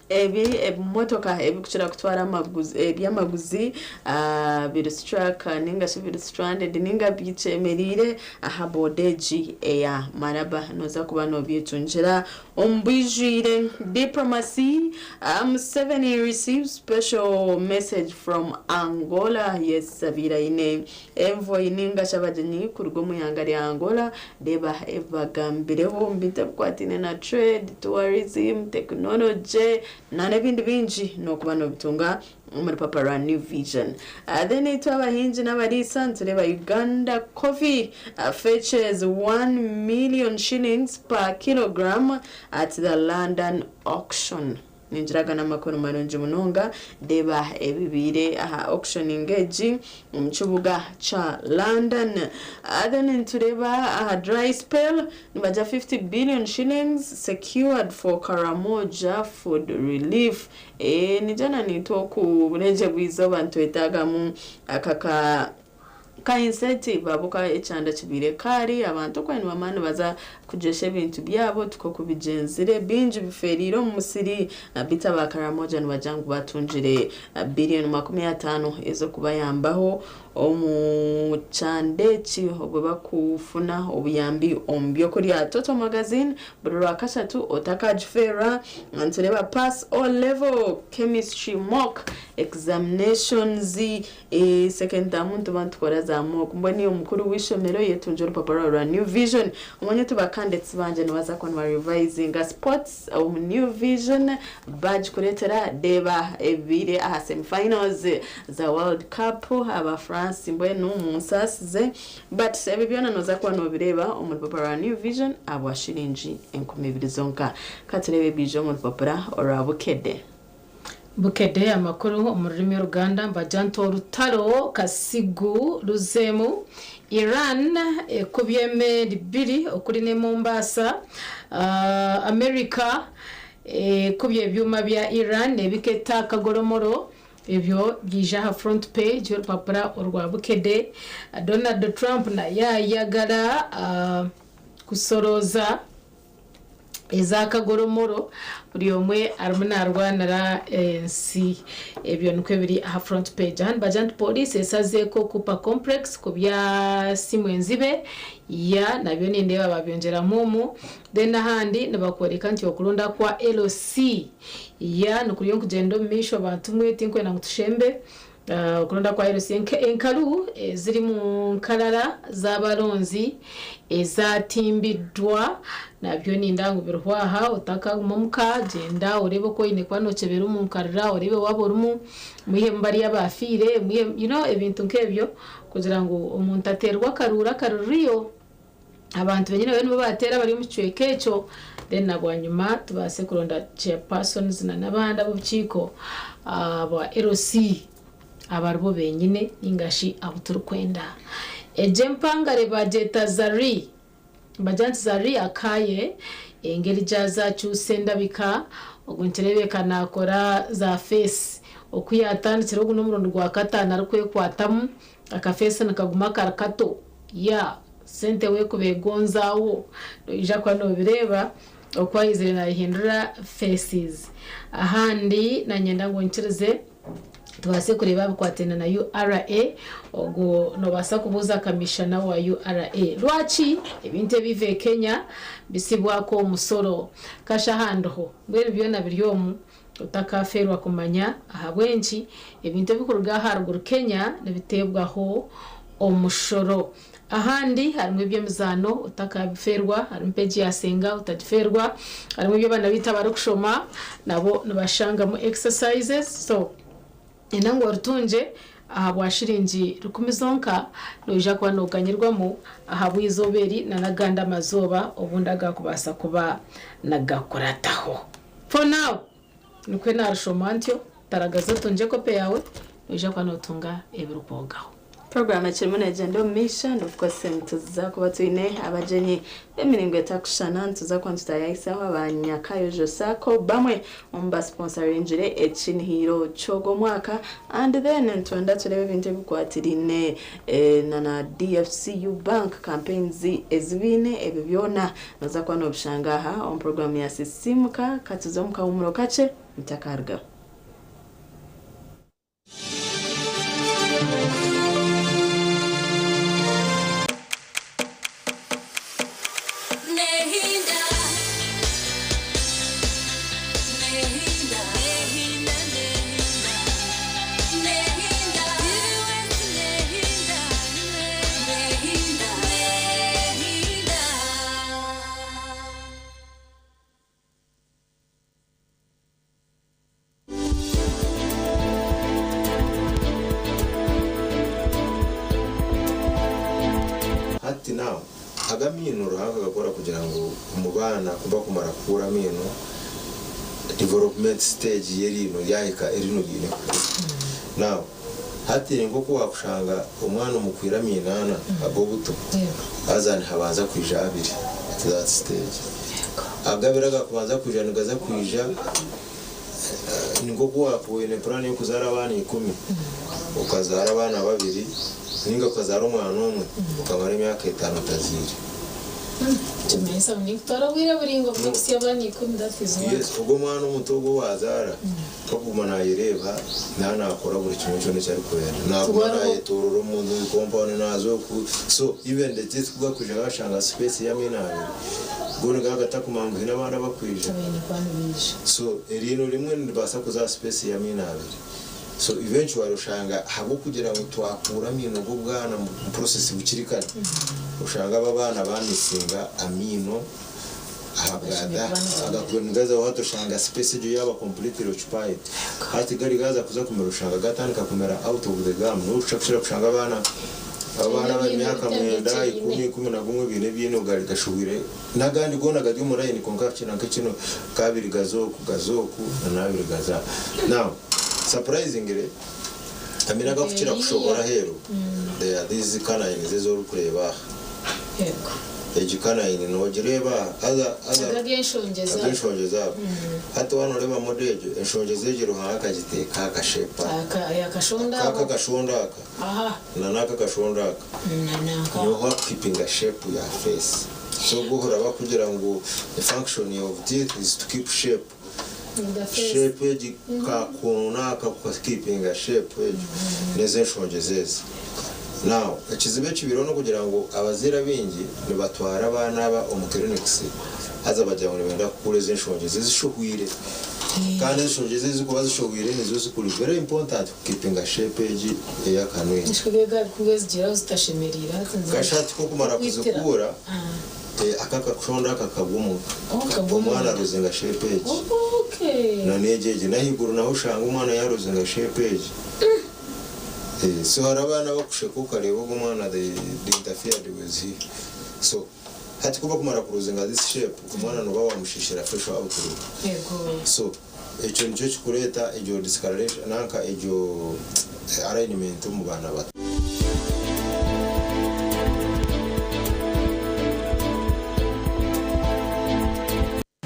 ebi ebimotoka ebikukira kutwara amaguzi ebyamaguzi biri stuck ninga shi biri stranded ninga bikyemereire aha boda egi eya Maraba? Noza kuba nobyetungira omu bwijwire. Diplomacy, Museveni receives special message from Angola. Yes, abiire aine envoy ninga shi abagyenyi kuruga omu ihanga rya Angola. Reeba ebibagambireho omu bintu ebikwataine na trade, tourism, technology n'ebindi bingi, n'okuba nobitunga omu rupapura rwa New Vision. Then itwe abahingi n'abariisa nitureeba, "Uganda coffee fetches 1 million shillings per kilogram at the London auction". Ningiraga n'amakuru marungi munonga. Reeba ebibiire aha auctioning egi omu kibuga kya London. Then nitureeba aha dry spell, nibagira, "50 billion shillings secured for Karamoja food relief". Nijana nitwe oku burengyerwa izooba nitwetagamu aka ka Kahinseti babuka ekyanda kibaire kaari, abantu oku nibamara nibaza kugyesha ebintu byabo tikwo kubigyenzire, bingi bifeereire omu musiri beitu aba Karamoja nibagira ngu batungire biliyoni 50 ez'okubayambaho omu kyanda eki obwo bakufuna obuyambi omu by'okurya. Total Magazine buri Rwakashatu otakagifeerwa. Nitureeba Pass O Level Chemistry Mock Examinations. Second term nituba nitukora za mock. Mbwenu iwe mukuru w'eishomero yetungye orupapura rwawe rwa New Vision omanye oti ba candidates bangye nibaza kuba niba revisinga sports omu New Vision bagikureetera. Reeba ebibaire aha semi finals za World Cup aba France mbwenu munsaasize but ebi byona noza kuba nobireeba omu rupapura rwa New Vision ahabwa shiringi 2000 zonka. Katureebe ebiija omu rupapura orwa Bukedde. Bukedde amakuru omu rurimi Oruganda nibagira nti orutaro Kasigu ruzeemu, Iran ekubye emeeri bbiri okuri ne Mombasa, America ekubye ebyoma bya Iran ebiketa akagoromoro, ebyo byija aha front page y'orupapura orwa Bukedde. Donald Trump nayo ayagara kusorooza ez'akagoromoro buri omwe arimu naarwanira ensi. Ebyo nikwo biri aha front page. Aha nibagira nti pooriisi eshazeeko Cooper Complex kubya simu enzibe ya nabyo nindeeba babyongyeramu omu. Then ahandi nibakworeka nti okuronda kwa LC ya nikuriyo nikugyenda omu maisho bantu mwe tinkwenda ngu tushembe. Okuronda kwa LC enkaru eziri mu nkarara z'abaronzi ezatimbiddwa nabyo ninda ngu biriho aha otakaguma omuka gyenda oreebe oku oine kuba nokyebera omu nkarara oreebe waaba orimu mwihemu bariya abafiire mwihemu you know ebintu nk'ebyo kugira ngu omuntu ateerwe akaruuru akaruriyo abantu benyine babe nibo bateera abari omu kicweka ekyo then na bwanyima tubaase kuronda chairpersons na n'abandi ab'obukiiko bwa LC abaribo benyine ninga shi abu turikwenda. Egyo empangare bagyeta Zari. Nibagira nti Zari akaye engeri gyaza akyusa endabika ogu nikireebeka nakora za face oku yatandikire ogu n'omurundi gwa kataano arikwekwatamu akafeesi nikaguma kari kato. Yeah sente wekuba egonzaawo noija kuba nobireeba oku aizire nayehindura faces. Ahandi nanyenda ngu onkirize tubaase kureeba abikwataine na URA ogwo nobaasa kubuuza kamishana wa URA lwaki ebintu ebiva e Kenya bisibwako omusoro kasha ahandiho mbwenu byona biri omu otakafeerwa kumanya ahabw'enki ebintu ebikuruga aharuguru Kenya nibiteebwaho omushoro. Ahandi harimu eby'emizaano otakabifeerwa, harimu peegi ya Senga otagifeerwa, harimu ebi abaana baitu abarikushoma nabo nibashangamu exercises so nyenda ngu orutungye ahabwa shiringi rukumi zonka noija kuba noganyirwamu ahabw'eizooba eri na n'agandi amazooba obundi agakubaasa kuba nagakurataho. For now nikwo narushoma ntyo, taragaza otungye kope yaawe noija kuba notunga ebirikwogaho. Puroguraamu ekirimu neegyenda omu maisho and of course nituza kuba twine abagyenyi b'emiringo etakushushana. Nituza kuba nitutayayisaho aba Nyakayojo Sacco bamwe omu basponsaringire ekinihiiro ky'ogu omwaka and then nitwenda tureebe ebintu ebikwatiraine na na DFCU Bank campaigns ezi baine ebyo byona Noza kuba nobishanga aha omu puroguraamu ya Sisiimuka. Ka tuze omu kahumuro kakye ntakarugaho. Hati now aga amaino Ruhanga akagakora kugira ngu omu baana kubakumara kukura amaino development stage y'eriino yahika eriino riine kukura. Now hati nk'oku wakushanga omwana omukwire amaino ana ag'obuto haza nihabanza kwija abiri at that stage. Ago abiri agakubanza kwija nigaza kwija ni nk'oku wakuba oine puraani y'okuzaara abaana ikumi okazaara abaana babiri. Ninga okazaara omwana omwe okamara emyaka etaano otazaire. Kimanyisa ngu nikutwara obwire buraingwa kuhitsya abaana ikumi that is one. Yes, ogwo omwana omuto ogu owazaara akaguma nayereeba naaba nakora buri kimwe kyona eki arikwenda. Naguma nayetorora omu compound naaza oku so even the teeth ku gakwija gashanga space y'amaino abiri go nigaba gatakumanya ngu haine abandi abakwija. So eriino rimwe niribaasa kuza aha space y'amaino abiri. So eventually oshanga ahabw'okugira ngu twakuura amaino g'obwana omu process bukiri kare, oshanga abo abaana ba missinga amaino ahabwa agakuba nigazaho hati oshanga space egyo yaaba completely occupied. Hati gari gaaza kuza kumera oshanga gatandika kumera out of the gum noshusha kukira kushanga abaana abaana abari myaka mwenda, ikumi, 11 baine ebiino gari gashuhwire n'agandi goona gari omu line kwonka hakye nanka ekino k'abiri gaza oku gaza oku na n'abiri gaza aha. Now Surprisingly, amaino agakukira kushohora aheeru they are these canines ezi orikureeba aha. Egi canine nogireeba aha other other Aga ag'enshongye zaabo. ag'enshongye zaabo. Hati waaba noreeba model egyo, enshongye z'egi Ruhanga akagiteeka aha ka shape aka. Aka akashonda Aka aho. akashonda aka Aha. na n'aka akashonda aka Na n'aka. niho hakukeepinga shape ya face. So ogu oraba kugira ngu the function of teeth is to keep shape. Shape egi kakono aka kukeepinga shape egyo n'ezi enshonga ezi. Now ekizibu ekibaireho n'okugira ngu abazaire abaingi nibatwara abaana aba omu clinics haza bagira ngu nibenda kukuura ezi enshonga ezi ezishohwire kandi enshonga ezi ezirikuba zishohwire nizo zikuri very important kukeepinga shape egi ey'akanwa egi. Kashatu k'okumara kuzikuura. Aka akakushonda aka kagwa omuka. Omwana aruzinga shape egi. Na n'egi egi. N'ahaiguru naho oshanga omwana yaruzinga shape egi. So hariho abaana abakusheka okareeba ogu omwana they interfered with he. So hati ku bakumara kuruzinga this shape, omwana nooba wamushishira facial outlook. So ekyo nikyo kikureeta egyo discoloration nanka egyo alignment omu baana bato.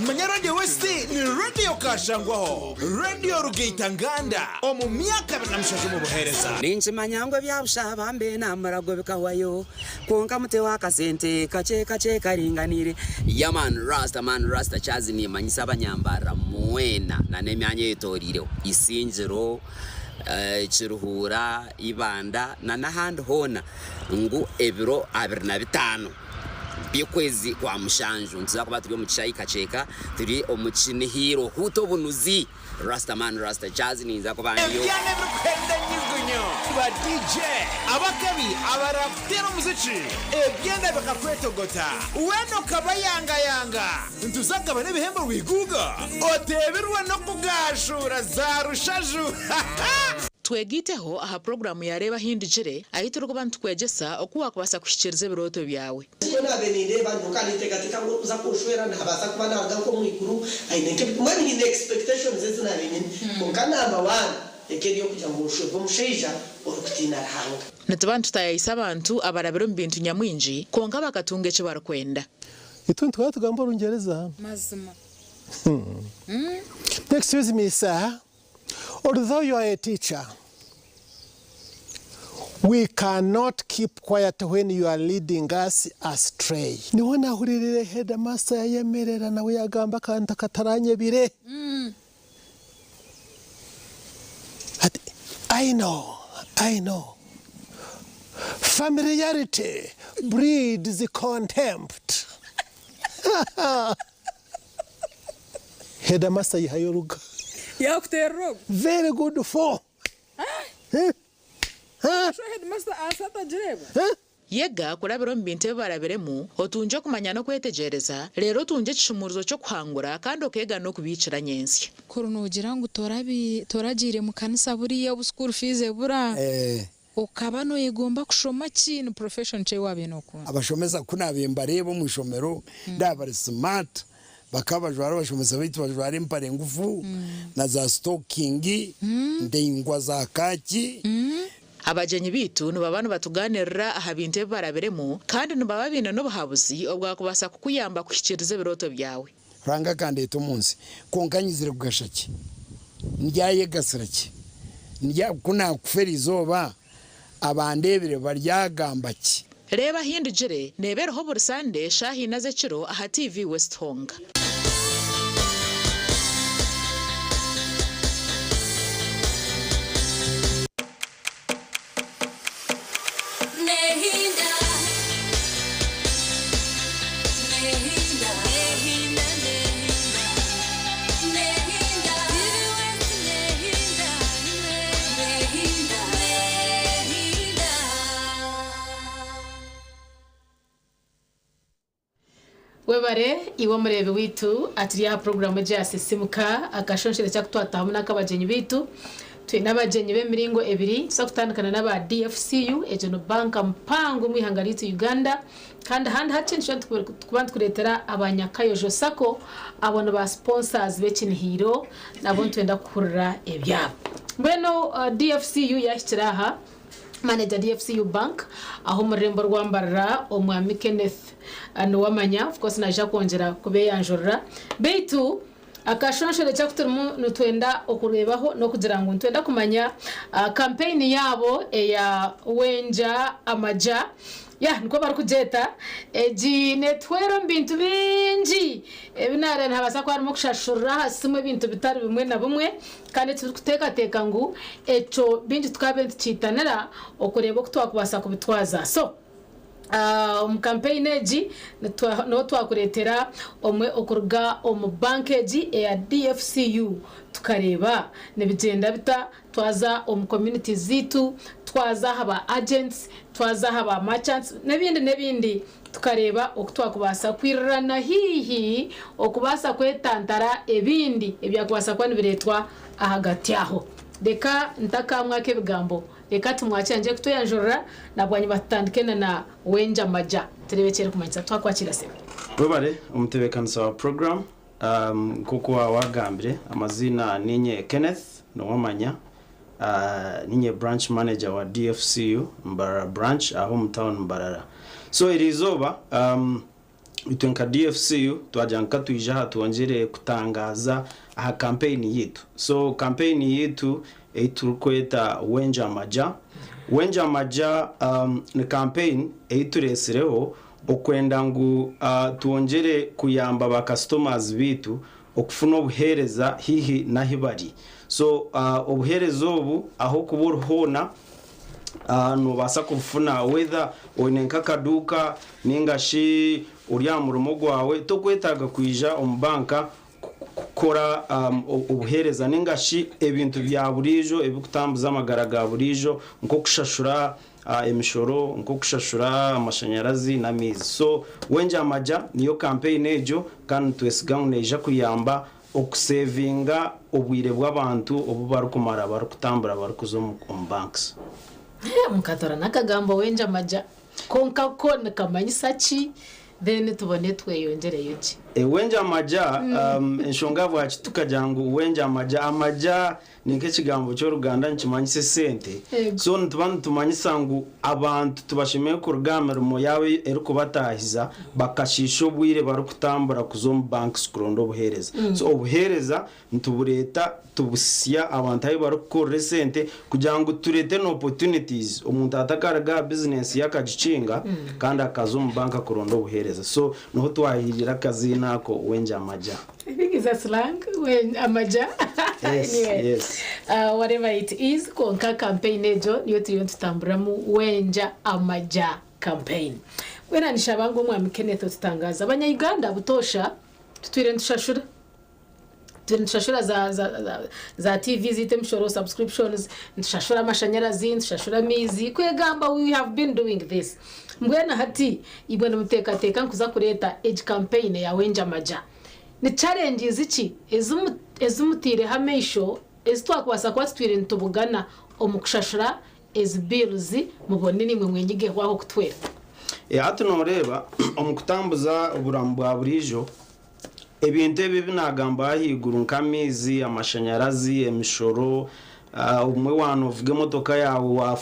Manya Radio West ni Radio Kashangwaho, Radio Rugaita Nganda omu myaka 27 omu buheereza. Ninkimanya ngu ebya busha bambe n'amarago bikahwayo, Kwonka muteho akasente kakye kakye karinganiire. Yeah man rasta man rasta Chazi nimanyisa abanyambarira mwena na n'emyanya eyetoreireho Isingiro, Kiruhura, Ibanda na n'ahandi hoona ngu ebiro 25 by'okwezi kwa mushanju nituza kuba turi omu kishaayi Kakyeka turi omu Kinihiiro Huuta obunuzi. Rasta man Rasta Jazz ninza kuba ndiyo. Ebyana ebirikuhenda enyugunyu, ba DJ abakabi abarakuteera omuziki, ebyanda bikakwetogota, weena okabayangayanga. Nituza kugabana ebihembo rwiguuga, oteebirwe n'okugaashuura za rushaju. Twegaiteho aha puroguraamu ya Reeba Ahindukire ahu turikuba nitukwegyesa oku waakubaasa kuhikiiriza ebirooto byawe. Nikwo naabaire nindeeba nyowe nkaba ninteekateeka ngu orikuza kunshwera naabaasa kuba naaruga nk'omu iguru aine nk'ebi mbwenu nyine expectations ezi naabaire nyine kwonka number one eka eri ey'okugira ngu nshwerwe omushaija orikutiina Ruhanga. Nituba nitutaayaayisa abantu abarabire omu bintu nyamwingi kwonka bakatunga eki barikwenda. Itwe nituhora tugamba Orungyereza. Mazima. Excuse me sir, although you are a teacher, we cannot keep quiet when you are leading us astray. Niho nahuriirire headmaster yayemerera nawe yagamba akantu akataranyebire. Ati, I know, I know. Familiarity breeds contempt. Headmaster yihayo oruga. Yakuterera ogu. Very good for. Sho headmaster aasi atagireeba. Yega kurabira omu bintu ebi barabiremu, otungye okumanya n'okwetegyereza, reero otungye ekishumuurizo ky'okuhangura kandi okeega n'okubiikira nyentsya. Kuri noogira ngu toragiire mu kanisa buriya obu school fees ebura, okaba noyegomba kushoma ki? Ni profession ki ei waabaire nookunda? Abashomesa ku naabaire mbareeba omu ishomero ndaaba bari smart, bakaba bajwara abashomesa baitu bajwara empare ngufu na za sitokingi ndaingwa za kaaki. Abagyenyi baitu nibaba nibatugaaniirira aha bintu ebi barabiremu kandi nibaba baine n'obuhabuzi obwakubaasa kukuyamba kuhikiiriza ebirooto byawe. Ruhanga akandeeta omu nsi, kwonka nyizire kugasha ki? Ndyayegasira ki? Ndya, ku naakufa eriizooba, Abandeebire baryagamba ki? Reeba Ahindugire neeba eriho buri Sande shaaha ina z'ekiro aha TV West Honga. Webare iwe omureebi waitu aturi aha puroguraamu egi ya Sisimuka akashonshore ekyakutwatahamu n'akabagyenyi baitu. Twine abagyenyi b'emiringo ebiri, nituza kutandikana n'aba DFCU, egyo ni banka mpango omu ihanga ryaitu Uganda. Kandi ahandi hakye nituza kuba nitukureetera aba Nyakayojo Sacco, abo ni ba sponsors b'ekinihiiro, nabo nitwenda kuhurira ebyabo. Mbwenu DFCU yahikire aha, Manager DFCU Bank aha omu rurembo rwa Mbarara Omwami Kenneth Niwamanya, of course naija kwongyera kubeeyanjurira. Beitu akashonshore aku turimu nitwenda okureebaho n'okugira ngu nitwenda kumanya campaign yaabo eya Wenja Amaja, yeah nikwo barikugyeta, egi netuhwera omu bintu bingi ebi naareeba nihabaasa kuba harimu okushashurira aha simu ebintu bitari bimwe na bimwe. Kandi titurikuteekateeka ngu ekyo baingi tukaabaire nitukiitanira okureeba oku twakubaasa kubitwaza. So, omu kampeyini egi niho twakureetera omwe okuruga omu banka egi eya DFCU tukareeba nibigyenda bita twaza omu communities zaitu, twaza aha ba agents, twaza aha ba merchants n'ebindi n'ebindi. Tukareeba oku twakubaasa kwirirana haihi okubaasa kwetantara ebindi ebyakubaasa kuba nibireetwa ahagati aho. Reka ntakamwaka ebigambo, reka tumwakire angye kutweyanjurira na bwanyima tutandike na na Wenjamaja tureebe eki erikumanyisa. Twakwakira sebo. Webare omutebeekanisa wa puroguraamu. Nk'oku waagambire, amaziina niinye Kenneth Niwamanya. Ninye branch manager wa DFCU Mbarara branch aha omu town Mbarara. So eriizooba itwe nka DFCU twagira ngu katwije aha twongyere kutangaza aha campaign yitu. So campaign yitu ei turikweta Wenja Amaja. Wenja Amaja ni campaign ei turetsireho okwenda ngu twongyere kuyamba ba customers bitu okufuna obuheereza haihi n'ahi bari. So obuheereza obu ah'okuba ori hoona noobaasa kubufuna whether oine nk'akaduuka nainga shi ori aha murimo gwawe, tokwetaaga kwija omu banka kukora obuheereza nainga shi ebintu bya buriijo ebirikutambuza amagara ga buriijo nk'okushashura emishoro, nk'okushashura amashanyarazi n'amaizi. So Wenjamaja niyo kampeyini egyo kandi nitwesiga ngu neija kuyamba okusevinga obwire bw'abantu obu barikumara barikutambura barikuza omu banks. Mukatora n'akagambo Wenjamaja kwonka ko nikamanyisa ki? Then tubone tweyongyereyo gye. Wenjamaja, enshonga ahabwaki tukagira ngu Wenjamaja, amaja Ni nk'ekigambo ky'oruganda nikimanyisa esente. So nituba nitumanyisa ngu abantu tibashemereire kuruga aha mirimo yaabo erikubataahiza bakashiisha obwire barikutambura kuza omu banks kuronda obuheereza. So obuheereza nitubureeta tubusya abantu ahu barikukorera esente kugira ngu tureete na opportunities omuntu atakaruga aha bizinesi ye akagikinga kandi akaza omu banka kuronda obuheereza. So niho twahiirire akaziina ako Wenjamaja. I think it's a slang when amaja. Yes, anyway, yes. Whatever it is, konka campaign egyo niyo turiyo nitutamburamu wenja amaja campaign. Mbwenu nishaba ngu omwami Kenneth otutangaza abanya Uganda butoosha tutwire nitushashura tutwire nitushashura za, za, za, za TV zaitu emishoro subscriptions nitushashura amashanyarazi nitushashura amaizi kwegamba we have been doing this mbwenu hati ibwe nimuteekateeka nkuza kureeta egi campaign eya wenja amaja Ni challenges ki ezi mutaireho amaisho ezi twakubaasa kuba tutwire nitubugana omu kushashura ezi bills mubone naimwe mwenyigeho aho kutwera? Hati nooreeba omu kutambuza oburamu bwa buriijo, ebintu ebi ebi naagamba ahaiguru nk'amaizi, amashanyarazi, emishoro, Obumwe waaba noovuga emotoka yaawe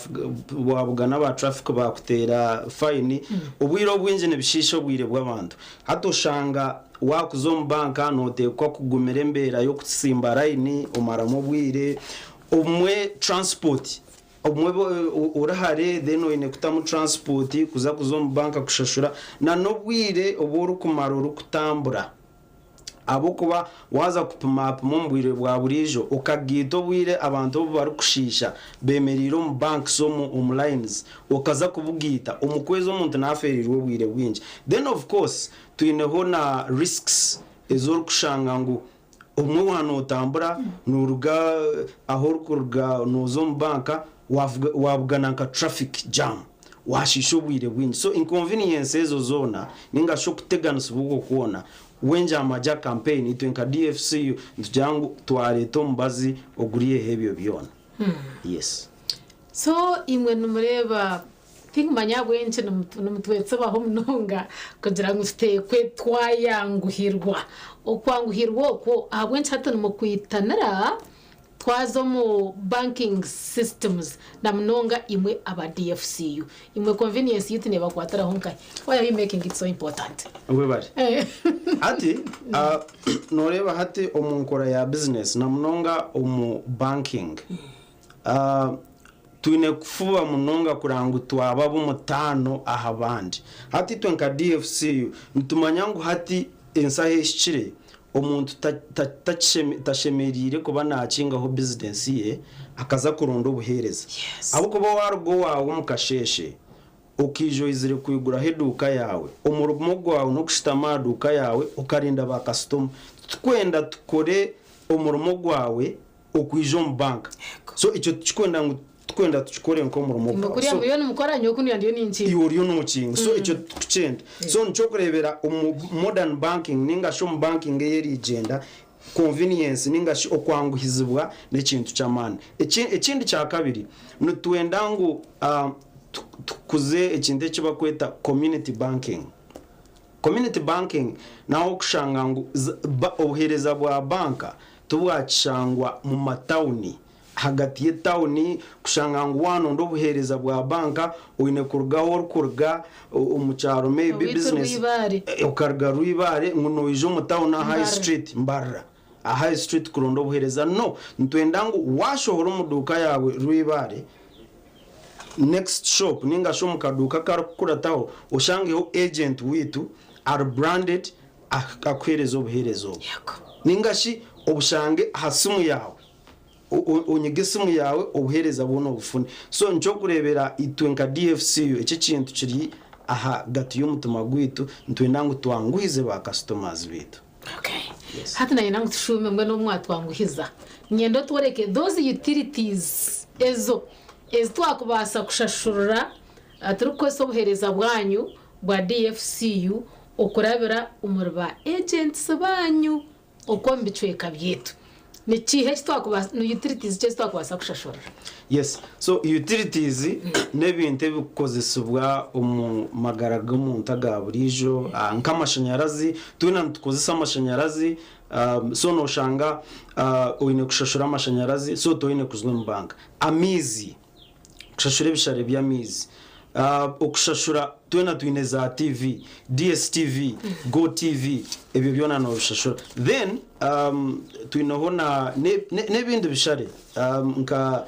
waabugana aba traffic baakuteera fayini, obwire obwingi nibishiisha obwire bw'abantu. Hati oshanga waakuza omu banka nooteekwa kugumira embeera y'okutsimba rayini omaramu obwire. Obumwe transport Obumwe ori hare then oine kutamu transport kuza kuza omu banka kushashura na n'obwire obu orikumara orikutambura ahabw'okuba waaza kupimaapima omu bwire bwa buriijo okagaita obwire abantu obu barikushiisha beemereire omu banks omu omu lines okaza kubugaita omu kwezi omuntu naafeereirwe obwire bwingi. Then of course twineho na risks ezi orikushanga ngu Obumwe waaba nootambura nooruga ahu orikuruga nooza omu banka waabugana nka traffic jam waashiisha obwire bwingi. So inconvenience ezo zoona nainga shi okuteganisibwa okwo kwona, Wengyamagye campaign itwe nka DFCU nitugira ngu twareeta omubazi oguriiheho ebyo byona. Yes. So imwe nimureeba Tinkumanya ahabw'enki nimutwetsibaho munonga kugira ngu tuteekwe twayanguhirwa. Okwanguhirwa okwo ahabw'enki hati nimukwitanira twaza omu banking systems na munonga imwe aba DFCU. Imwe convenience yitu neebakwatiraho nkahi? Why are you making it so important? Webare. Hati nooreeba hati omu nkora ya bizinesi na munonga omu banking, Twine kufuba munonga kureba ngu twaba ab'omutaano aha bandi. Hati itwe nka DFCU nitumanya ngu hati ensi ahu ehikire, omuntu tashemereire kuba naakingaho bizinesi ye akaza kuronda obuheereza. Ahabw'okuba waaruga owaawe omu kasheeshe okaija oizire kwiguraho eduuka yaawe, omurimo gwawe n'okushutama aha duuka yaawe okarinda baakasitoma. Titukwenda tukore omurimo gwawe okwija omu banka. So ekyo tikikwenda ngu tukwenda tukikore nk'omurimo Imwe gwawe. kuriya So muriyo nimukora nyowe kunu ndiyo ninkinga. iwe oriyo nokinga. So ekyo titukukyenda. So nikyo okureebera omu modern banking ninga shi omu banking ey'erigyenda, convenience ninga shi okwanguhizibwa n'ekintu ky'amaani. Ekindi kyakabiri, nitwenda ngu tukuze ekintu eki barikweta community banking. Community banking naho okushanga ngu obuheereza bwa banka tibwakishangwa mu matawuni, ahagati y'etawuni kushanga ngu waanonda obuheereza bwa banka oine kuruga ahu orikuruga omu kyaro maybe Owaitu business Rwibaare. okaruga Rwibaare ngu noija omu tawuni aha High Mbarara. Street Mbarara aha High Street kuronda obuheereza no nitwenda ngu waashohora omu duuka yaawe Rwibaare next shop ninga shi omu kaduuka akarikukurataho oshangeho agent waitu ari branded akuheereze obuheereza obwo. Ninga shi obushange aha simu yaawe, onyige esimu yaawe obuheereza bwona obufune. So nikyo orikureebera itwe nka DFCU eki ekintu kiri ahagati y'omutima gwaitu nitwenda ngu twanguhize ba customers baitu. Hati nayenda ngu tushuume mbwenu obu mwatwanguhiza. Niinyenda otworeke those utilities ezo ezi twakubaasa kushashurira turikukozesa obuheereza bwanyu bwa DFCU okurabira omuri ba agents baanyu okwo omu bicweka byaitu. Ni kiiha eki twakubaasa, ni utilities ki ezi twakubaasa kushashurira? Yes, so utilities n'ebintu ebikukozesibwa omu magara g'omuntu aga buriijo nk'amashanyarazi, twena nitukozesa amashanyarazi so noshanga oine kushashura amashanyarazi so toine kuza omu banka. Amaizi, kushashura ebishare by'amaizi, okushashura twena twine za TV, DSTV, Go TV ebyo byona nobishashura. Then twineho na n'ebindi bishare nka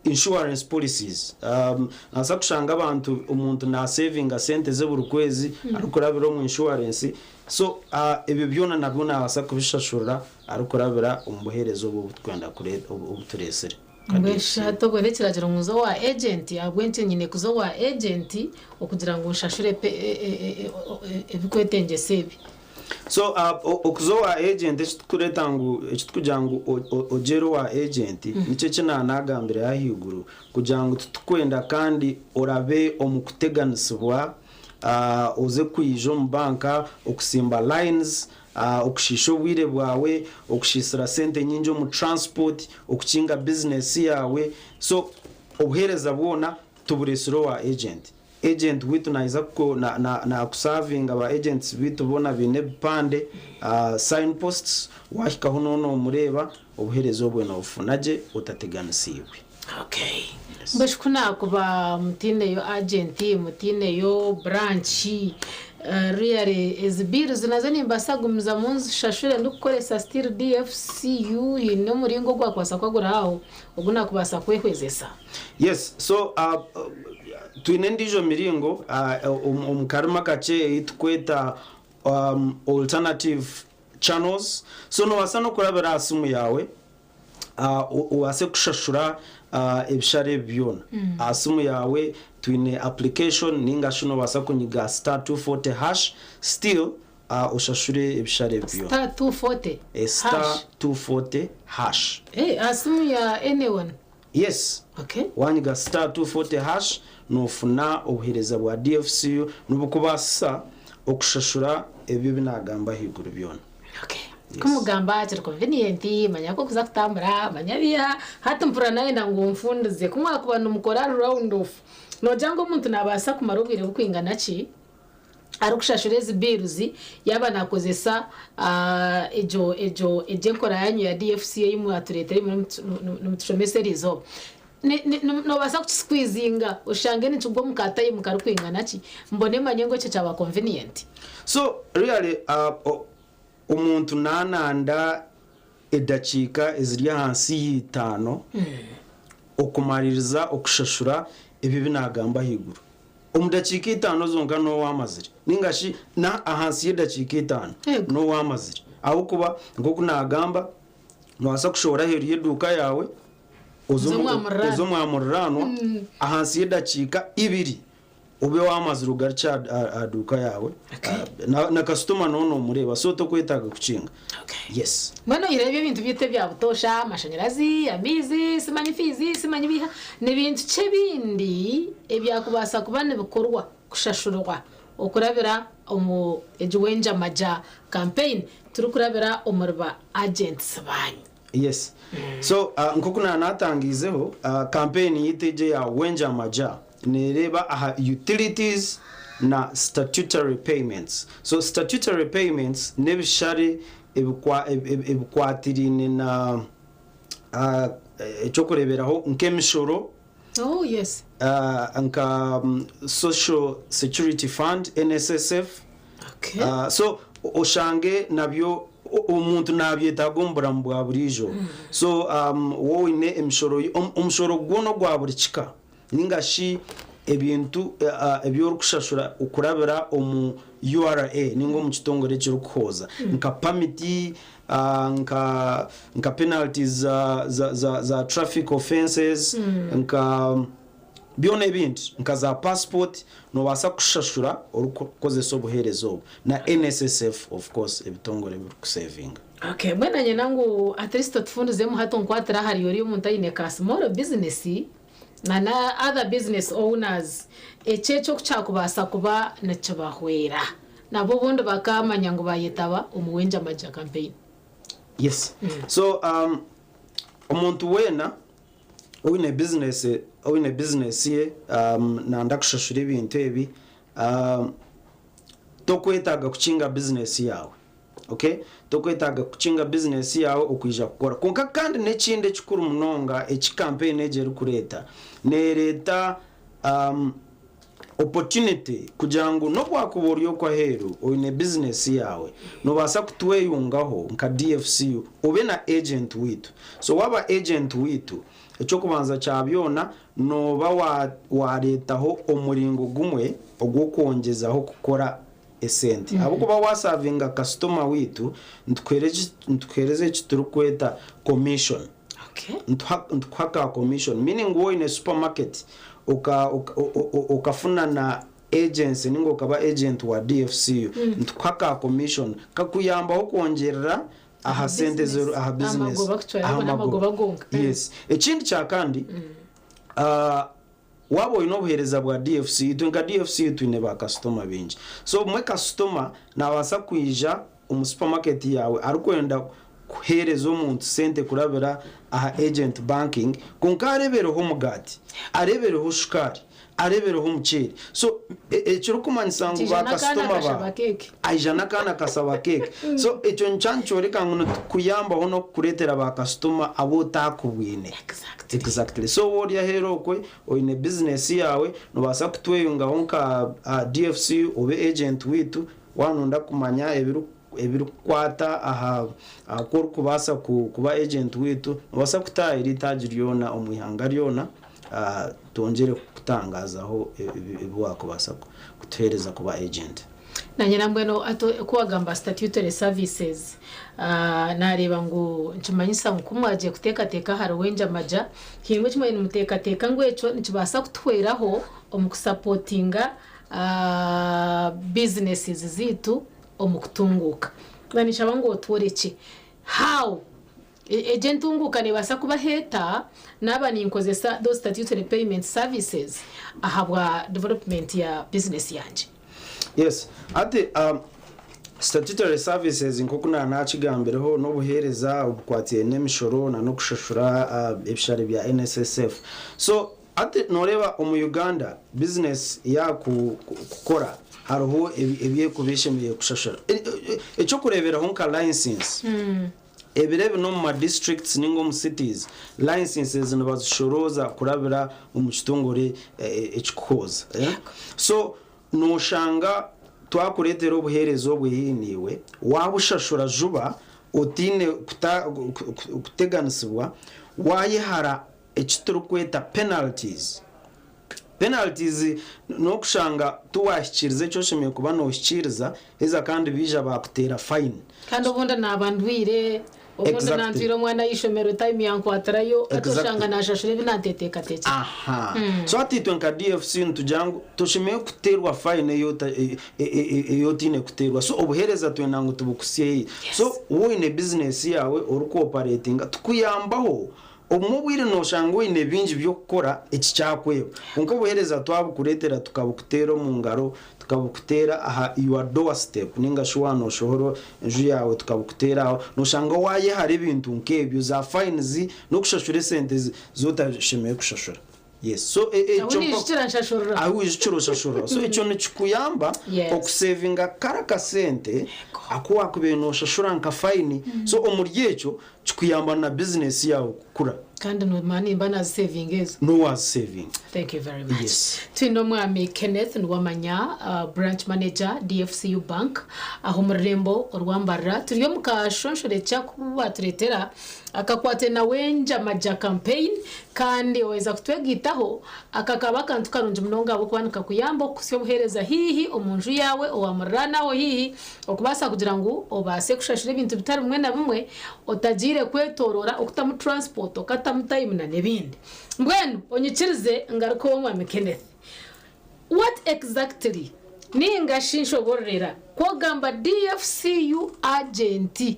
insurance policies. Nobaasa kushanga abantu omuntu nasevinga sente ze buri kwezi arikurabira omu insurance so ebyo byona nabyo nabaasa kubishashurira arikurabira omu buheereza obu obuturikwenda obu tureetsire. Mbwenu shi hati obwo n'ekiragiro ngu nze owa agenti? Ahabw'enki nyine kuza owa agenti okugira ngu nshashure ebikwetengyesa ebi? So okuza owa agenti ekitukureeta ngu ekitukugira ngu ogyere owa agenti nikyo eki naanagambire ahaiguru kugira ngu titukwenda kandi orabe omu kuteganisibwa oze kwija omu banka okusimba lines Okushiisha obwire bwawe, okushiisira sente nyingi omu transport, okukinga bizinesi yaawe. So obuheereza bwona tubureetsire owa agent. Agent waitu naija nakusavinga, ba agents baitu boona baine ebipande, sign posts, waahikaho nooba noomureeba, obuheereza obwe noobufuna gye otateganisiibwe. Mbwenu ku naakuba mutaineyo agenti, mutaineyo branch, really ezi bills nazo nimbaasa kugumizamu nzishashure ndikukoresa still DFCU haine omuringo ogwakubaasa kuba guri aho ogu naakubaasa kwehwezesa? Yes, so twine endiijo miringo omu karimi akakye ei tukweta alternative channels. So noobaasa n'okurabira aha simu yaawe obaase kushashura ebishare ebi byona. Aha simu yaawe twine application ninga shi noobaasa kunyiga *240# still oshashure ebishare ebi byona. *240 Eh, star hash. 240#. Eh, aha simu ya anyone? Yes. Wanyiga *240# noofuna obuheereza bwa DFCU nibukubaasisa okushashura ebyo ebi naagamba ahaiguru byona. Kumugamba kiri convenient, manya nk'okuza kutambura, manya biha. Hati mpurira nayenda ngu nfundize. Ku mwakuba nimukora round off, noogira ngu omuntu naabaasa kumara obwire bukwingana ki arikushashura ezi bills yaaba naakozesa egyo egyo egyo enkora yaanyu ya DFC ei mwatureetera ei murimu nimutushomesa eriizooba? Noobaasa kukisqueezinga oshange nikigwa omu ka time karikwingana ki? Mbone manye ngu ekyo kyaba convenient. So really omuntu naananda edakiika eziri ahansi y'eitaano okumaririza okushashura ebyo ebi naagamba ahaiguru. Omu dakiika itaano zonka nooba wamazire ninga shi na ahansi y'edakiika itaano nooba wamazire ahabw'okuba nk'oku naagamba noobaasa kushohora aheeru y'eduuka yaawe oze omu muriraanwa ahansi y'edakiika ibiri obe wamazire ogarukye aha duuka yaawe. Na kasitoma nawe noomureeba so tokwetaaga kukinga. Yes. Mbwenu oyihireho ebyo ebintu byaitu ebya butoosha, amashanyarazi, amaizi, simanyi fiizi, simanyi biiha, ni bintu ki ebindi ebyakubaasa kuba nibikorwa kushashurwa okurabira omu egi Wenjamaja campaign turikurabira omuri ba agents baanyu? Yes. So nk'oku naanatangiizeho, campaign yaitu egi eya Wenjamaja neereeba aha utilities na statutory payments. So statutory payments n'ebishare ebikwatiraine na eky'okureeberaho nk'emishoro, Oh, yes. nka Social Security Fund, NSSF. So oshange nabyo omuntu nabyetaaga omu buramu bwa buriijo. So waaba oine emishoro, omushoro gwona ogwa buri kika ninga shi ebintu ebi orikushashura okurabira omu URA ninga omu kitongore ekirikuhooza nka pamiti, nka penalties za traffic offences, nka byona ebindi nka za passport, noobaasa kushashura orikukozesa obuheereza obu na NSSF, of course ebitongore ebirikusevinga. Okay, mbwenu nyenda ngu at least otufundizemu hati onkwatira ahari ori omuntu aine ka small business na other business owners, eki ekyo kyakubaasa kuba nikibahwera nabo obundi bakamanya ngu bayetaba omu Wenjamaja campaign. Yes, so omuntu weena oine business ye nanda kushashura ebintu ebi, tokwetaaga kukinga business yawe, okay? Tokwetaaga kukinga business yawe okwija kukora. Konka kandi n'ekindi ekikuru munonga eki campaign egi erikureeta, neereeta opportunity kugira ngu n'obwakuba ori okwaheeru oine business yawe, nobaasa kutweyungaho nka DFCU obe na agent witu. So waba agent witu, ekyokubanza kya byona noba wareetaho omuringo gumwe ogw'okwongyezaho kukora esente, ahabw'okuba wasavinga kasitoma witu, nitukuheereza eki turikweta commission. Nitukuha ka commission, meaning woine supermarket okafuna na agency ninga okaba agent wa DFCU, nitukuha ka commission kakuyambaho kwongerera aha sente aha business. Amagoba kucwera aha n'amagoba magoba. Gonka. Yes, ekindi kya kandi, waba olina obuheereza bwa DFC, itwe nka DFC twine bakasitoma bingi. So mwe kasitoma nabaasa kwija omu supermarket yawe arikwenda kuheereza omuntu sente kurabira aha agent banking, konka arebereho omugati, arebereho shukaari. Areebereho omuceeri. So ekirikumanyisa ngu Nti aija n'akaana baakasitoma akashaba baawe. keeki. Aija n'akaana akashaba keeki. So ekyo nikyo nikyoreka ngu nitukuyambaho n'okukureetera baakasitoma abu otaakubwine. Exactly. So waaba ori aheeru okwe oine bizinesi yaawe, noobaasa kutweyungaho nka DFC obe agent waitu waaba nooyenda kumanya ebirikukwata aha ku orikubaasa kuba agent waitu, noobaasa kutaahira eitaagi ryona omu ihanga ryona. Twongyere kukutangazaho ebi wakubaasa kutuheereza kuba agent. Nanye nambwenu hati ku wagamba statutory services nareeba ngu nikimanyisa ngu ku mwagiye kuteekateeka ahari Wenjamaja haine eki mwabaire nimuteekateeka ngu ekyo nikibaasa kutuhweraho omu kusapotinga businesses zaitu omu kutunguuka. Ninshaba ngu otworekye how Egyo entunguuka nebaasa kubaho eta naaba ninkozesa those statutory payment services ahabwa development ya business yangye? Yes, hati statutory services nk'oku naakigambireho n'obuheereza obukwatiraine n'emishoro na n'okushashura ebishare bya NSSF. So hati nooreeba omu Uganda business yaakukora hariho ebi erikuba eshemereire kushashura. Eky'okureeberaho nka license. Ebiro ebi n'omu ma districts ninga omu cities, licenses nibazishorooza kurabira omu kitongore ekikuhooza. So noshanga twakureetera obuheereza obwe haihi naiwe, wabushashura juba otaine kuteganisibwa, wayehara eki turikweta penalties. Penalties n'okushanga tiwahikiiriza eki oshemereire kuba noohikiiriza haza kandi baija baakuteera fine. Kandi obundi naaba ndwaire, obundi nantwire omwana aha ishomero time yankwatirayo hati oshanga naashashura ebi nanteteekateekire. Aha. So hati itwe nka DFC nitugira ngu toshemereire kuteerwa fine ei otaine kuteerwa. So obuheereza twenda ngu tubukuhitsye haihi. So waaba oine bizinesi yaawe orikuoparetinga tukuyambaho Obumwe obwire nooshanga oine bingi by'okukora eki kyakweba. Kwonka obuheereza twabukureetera tukabukuteera omu ngaro, tukabukuteera aha your doorstep nainga shi waaba nooshohora enju yaawe tukabukuteera aho, nooshanga waayehara ebintu nk'ebyo, za fines n'okushashura esente ezi otashemereire kushashura. Yes. So e- Ahu ekyo nijukira nshashurira. Ahu wijukira oshashurira. So ekyo nikikuyamba Yes. okusevinga kara akasente aku waakubaire nooshashura nka fayini. So omuri ekyo Kikuyamba na bizinesi yaawe kukura. Kandi nomanya nimba nazisevinga ezo. N'obu wazisevinga. Thank you very much. Yes. Twine omwami Kenneth Niwamanya branch manager DFCU bank aha omu rurembo orwa Mbarara. Turi omu kashonshorekye aku batureetera akakwate na Wenjamaja campaign kandi waheza kutwegaitaho aka kaba akantu karungi munonga ahabw'okuba nikakuyamba okuhitsya obuheereza haihi omu nju yaawe owa muriraano aho haihi Okubaasa kugira ngu obaase kushashura ebintu bitari bimwe na bimwe otagiire kwetooroora okutamu transport, okatamu time na n'ebindi. Mbwenu onyikirize ngaruke ow'omwami Kenneth. What exactly ninga shi nshobororera ku ogamba DFCU agent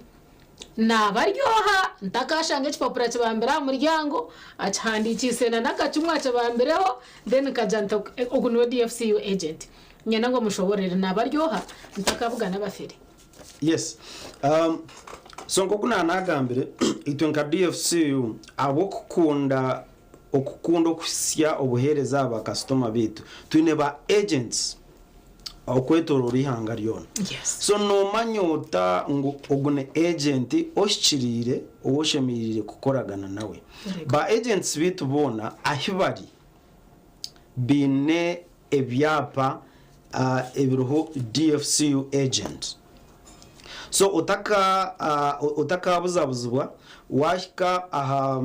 naaba ari oha? Ntakashanga ekipapura kibambire aha muryango akihandiikiise na n'akacumu akibambireho then nkagira nti ogu niwe DFCU agent. Nyenda ngu omushoboororere naaba ari oha ntakabugana abafere. Yes. Um, so nk'oku naanagambire, itwe nka DFCU ahabw'okukunda okukunda okuhitsya obuheereza aha bakasitoma baitu, twine ba agents okwetoroora eihanga ryona. Yes. So noomanya ota ngu ogu ni agent ohikiriire ou oshemereire kukoragana nawe? Ba agents baitu boona ahi bari baine ebyapa ebiriho DFCU agent. So otaka otakabuzabuzibwa wahika aha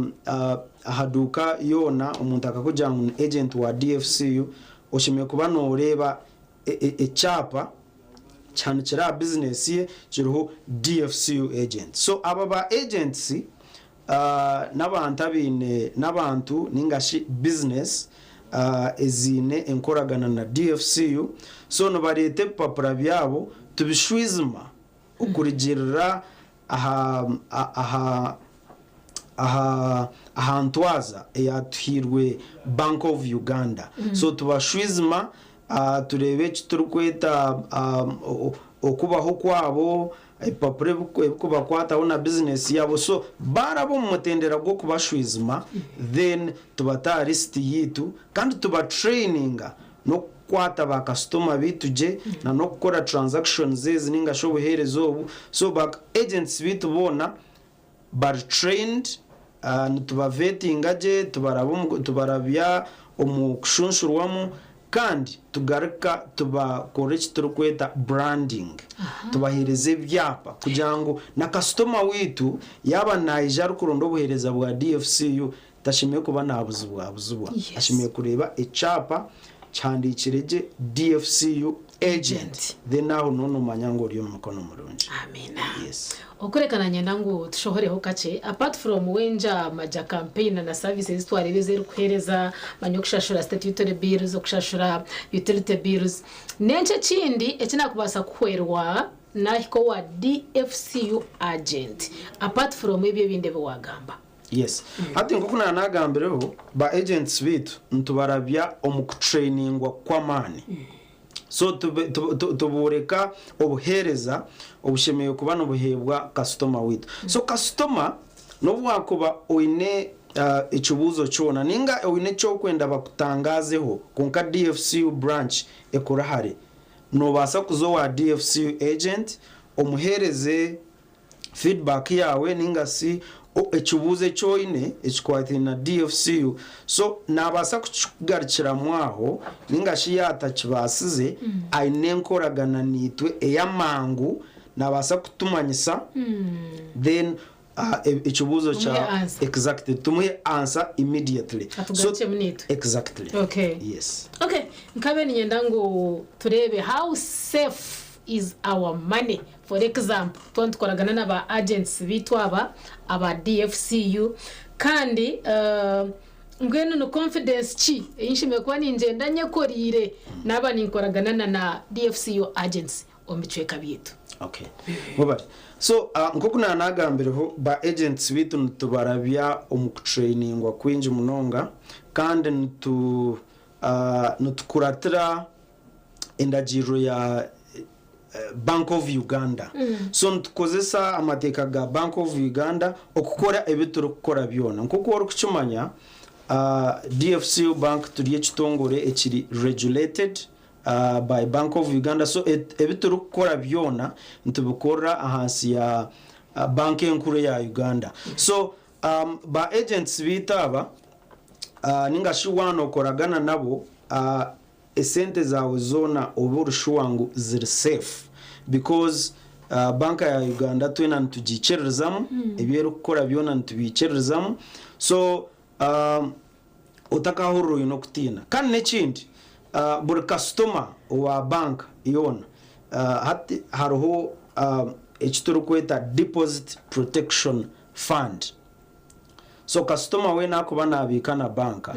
aha duuka yoona omuntu akakugira ngu ni agent wa DFCU oshemereire kuba noreeba ekyapa kihanikire aha bizinesi ye kiriho DFCU agent. So aba ba agents N'abantu abaine n'abantu ninga shi bizinesi eziine enkoragana na DFCU so nibareeta ebipapura byabo tubishwizima okurugiirira aha aha aha aha ntwaza eyatuhairwe Bank of Uganda. So tubashwizima tureebe eki turikweta okubaho kwabo, ebipapura ebikubakwataho na bizinesi yaabo. So baaraba omu mutendera gw'okubashwizima then tubata aha lisiti yaitu kandi tubatrayininga n'okukwata ba kasitoma baitu gye na n'okukora transactions ezi ninga shi obuheereza obu. So ba agents baitu boona bari trained, nitubavetinga gye, tubarabya omu kushunshurwamu kandi tugaruka tubakora eki turikweta branding, tubaheereza ebyapa kugira ngu na kasitoma waitu yaaba naija arikuronda obuheereza bwa DFCU tashemereire kuba naabuzibwabuzibwa, ashemereire kureeba ekyapa kihandiikire gye DFCU agent then aho niho nomanya ngu ori omu mukono murungi. Amiina. Okureka nanyenda ngu tushohoreho kakye apart from wenja maja campaign na services ezi twareeba ezi erikuhereza manya okushashura statutory bills, okushashura utility bills nenki ekindi eki nakubaasa kuhwerwa nahika owa DFCU agent apart from ebyo ebindi ebi wagamba. Yes. Hati nk'oku naanagambireho, ba agents baitu nitubarabya omu kutrainingwa kw'amaani. So tubooreka obuheereza obushemereire kuba nibuheebwa kasitoma waitu. So kasitoma n'obu waakuba oine ekibuuzo kyona nainga oine eki orikwenda bakutangaazeho kwonka DFCU branch ekuri hare, noobaasa kuza owa DFCU agent omuheereze feedback yaawe ninga shi ekibuuzo eki oine ekikwataine na DFCU so nabaasa kukikugarukiramu aho ninga shi yaaba atakibaasize aine enkoragana naitwe ey'amangu nabaasa kutumanyisa then ekibuuzo Tumuhe kya answer. Exactly, tumuhe answer immediately. So Atugarukiremu naitwe. Exactly. Okay. Yes. Okay, nkabe niinyenda ngu tureebe how safe is our money. For example, twaba nitukoragana na ba agents baitu aba aba DFCU kandi mbwenu ni confidence ki ei nshemereire kuba ningyenda nyekoriire naaba ninkoragana na na DFCU agents omu bicweka byaitu? Okay. Mwebare. So, nk'oku naanagambireho, ba agents baitu nitubarabya omu kutrainingwa kwingi munonga kandi nitu nitukuratira endagiriro ya Bank of Uganda. So nitukozesa amateeka ga Bank of Uganda okukora ebi turikukora byona. Nk'oku orikukimanya, DFCU Bank turi ekitongore ekiri regulated by Bank of Uganda. So ebi turikukora byona nitubikorera ahansi ya Banka Enkuru eya Uganda. So ba agents baitu aba ninga shi waaba nookoragana nabo, esente zaawe zoona obe ori shuwa ngu ziri safe because banka ya Uganda twena nitugiikiririzamu, ebi erikukora byona nitubiikiririzamu so otakahurira oine okutiina. Kandi n'ekindi buri kasitoma owa banka yoona hati hariho eki turikweta deposit protection fund. So kasitoma weena akuba naabiika na banka,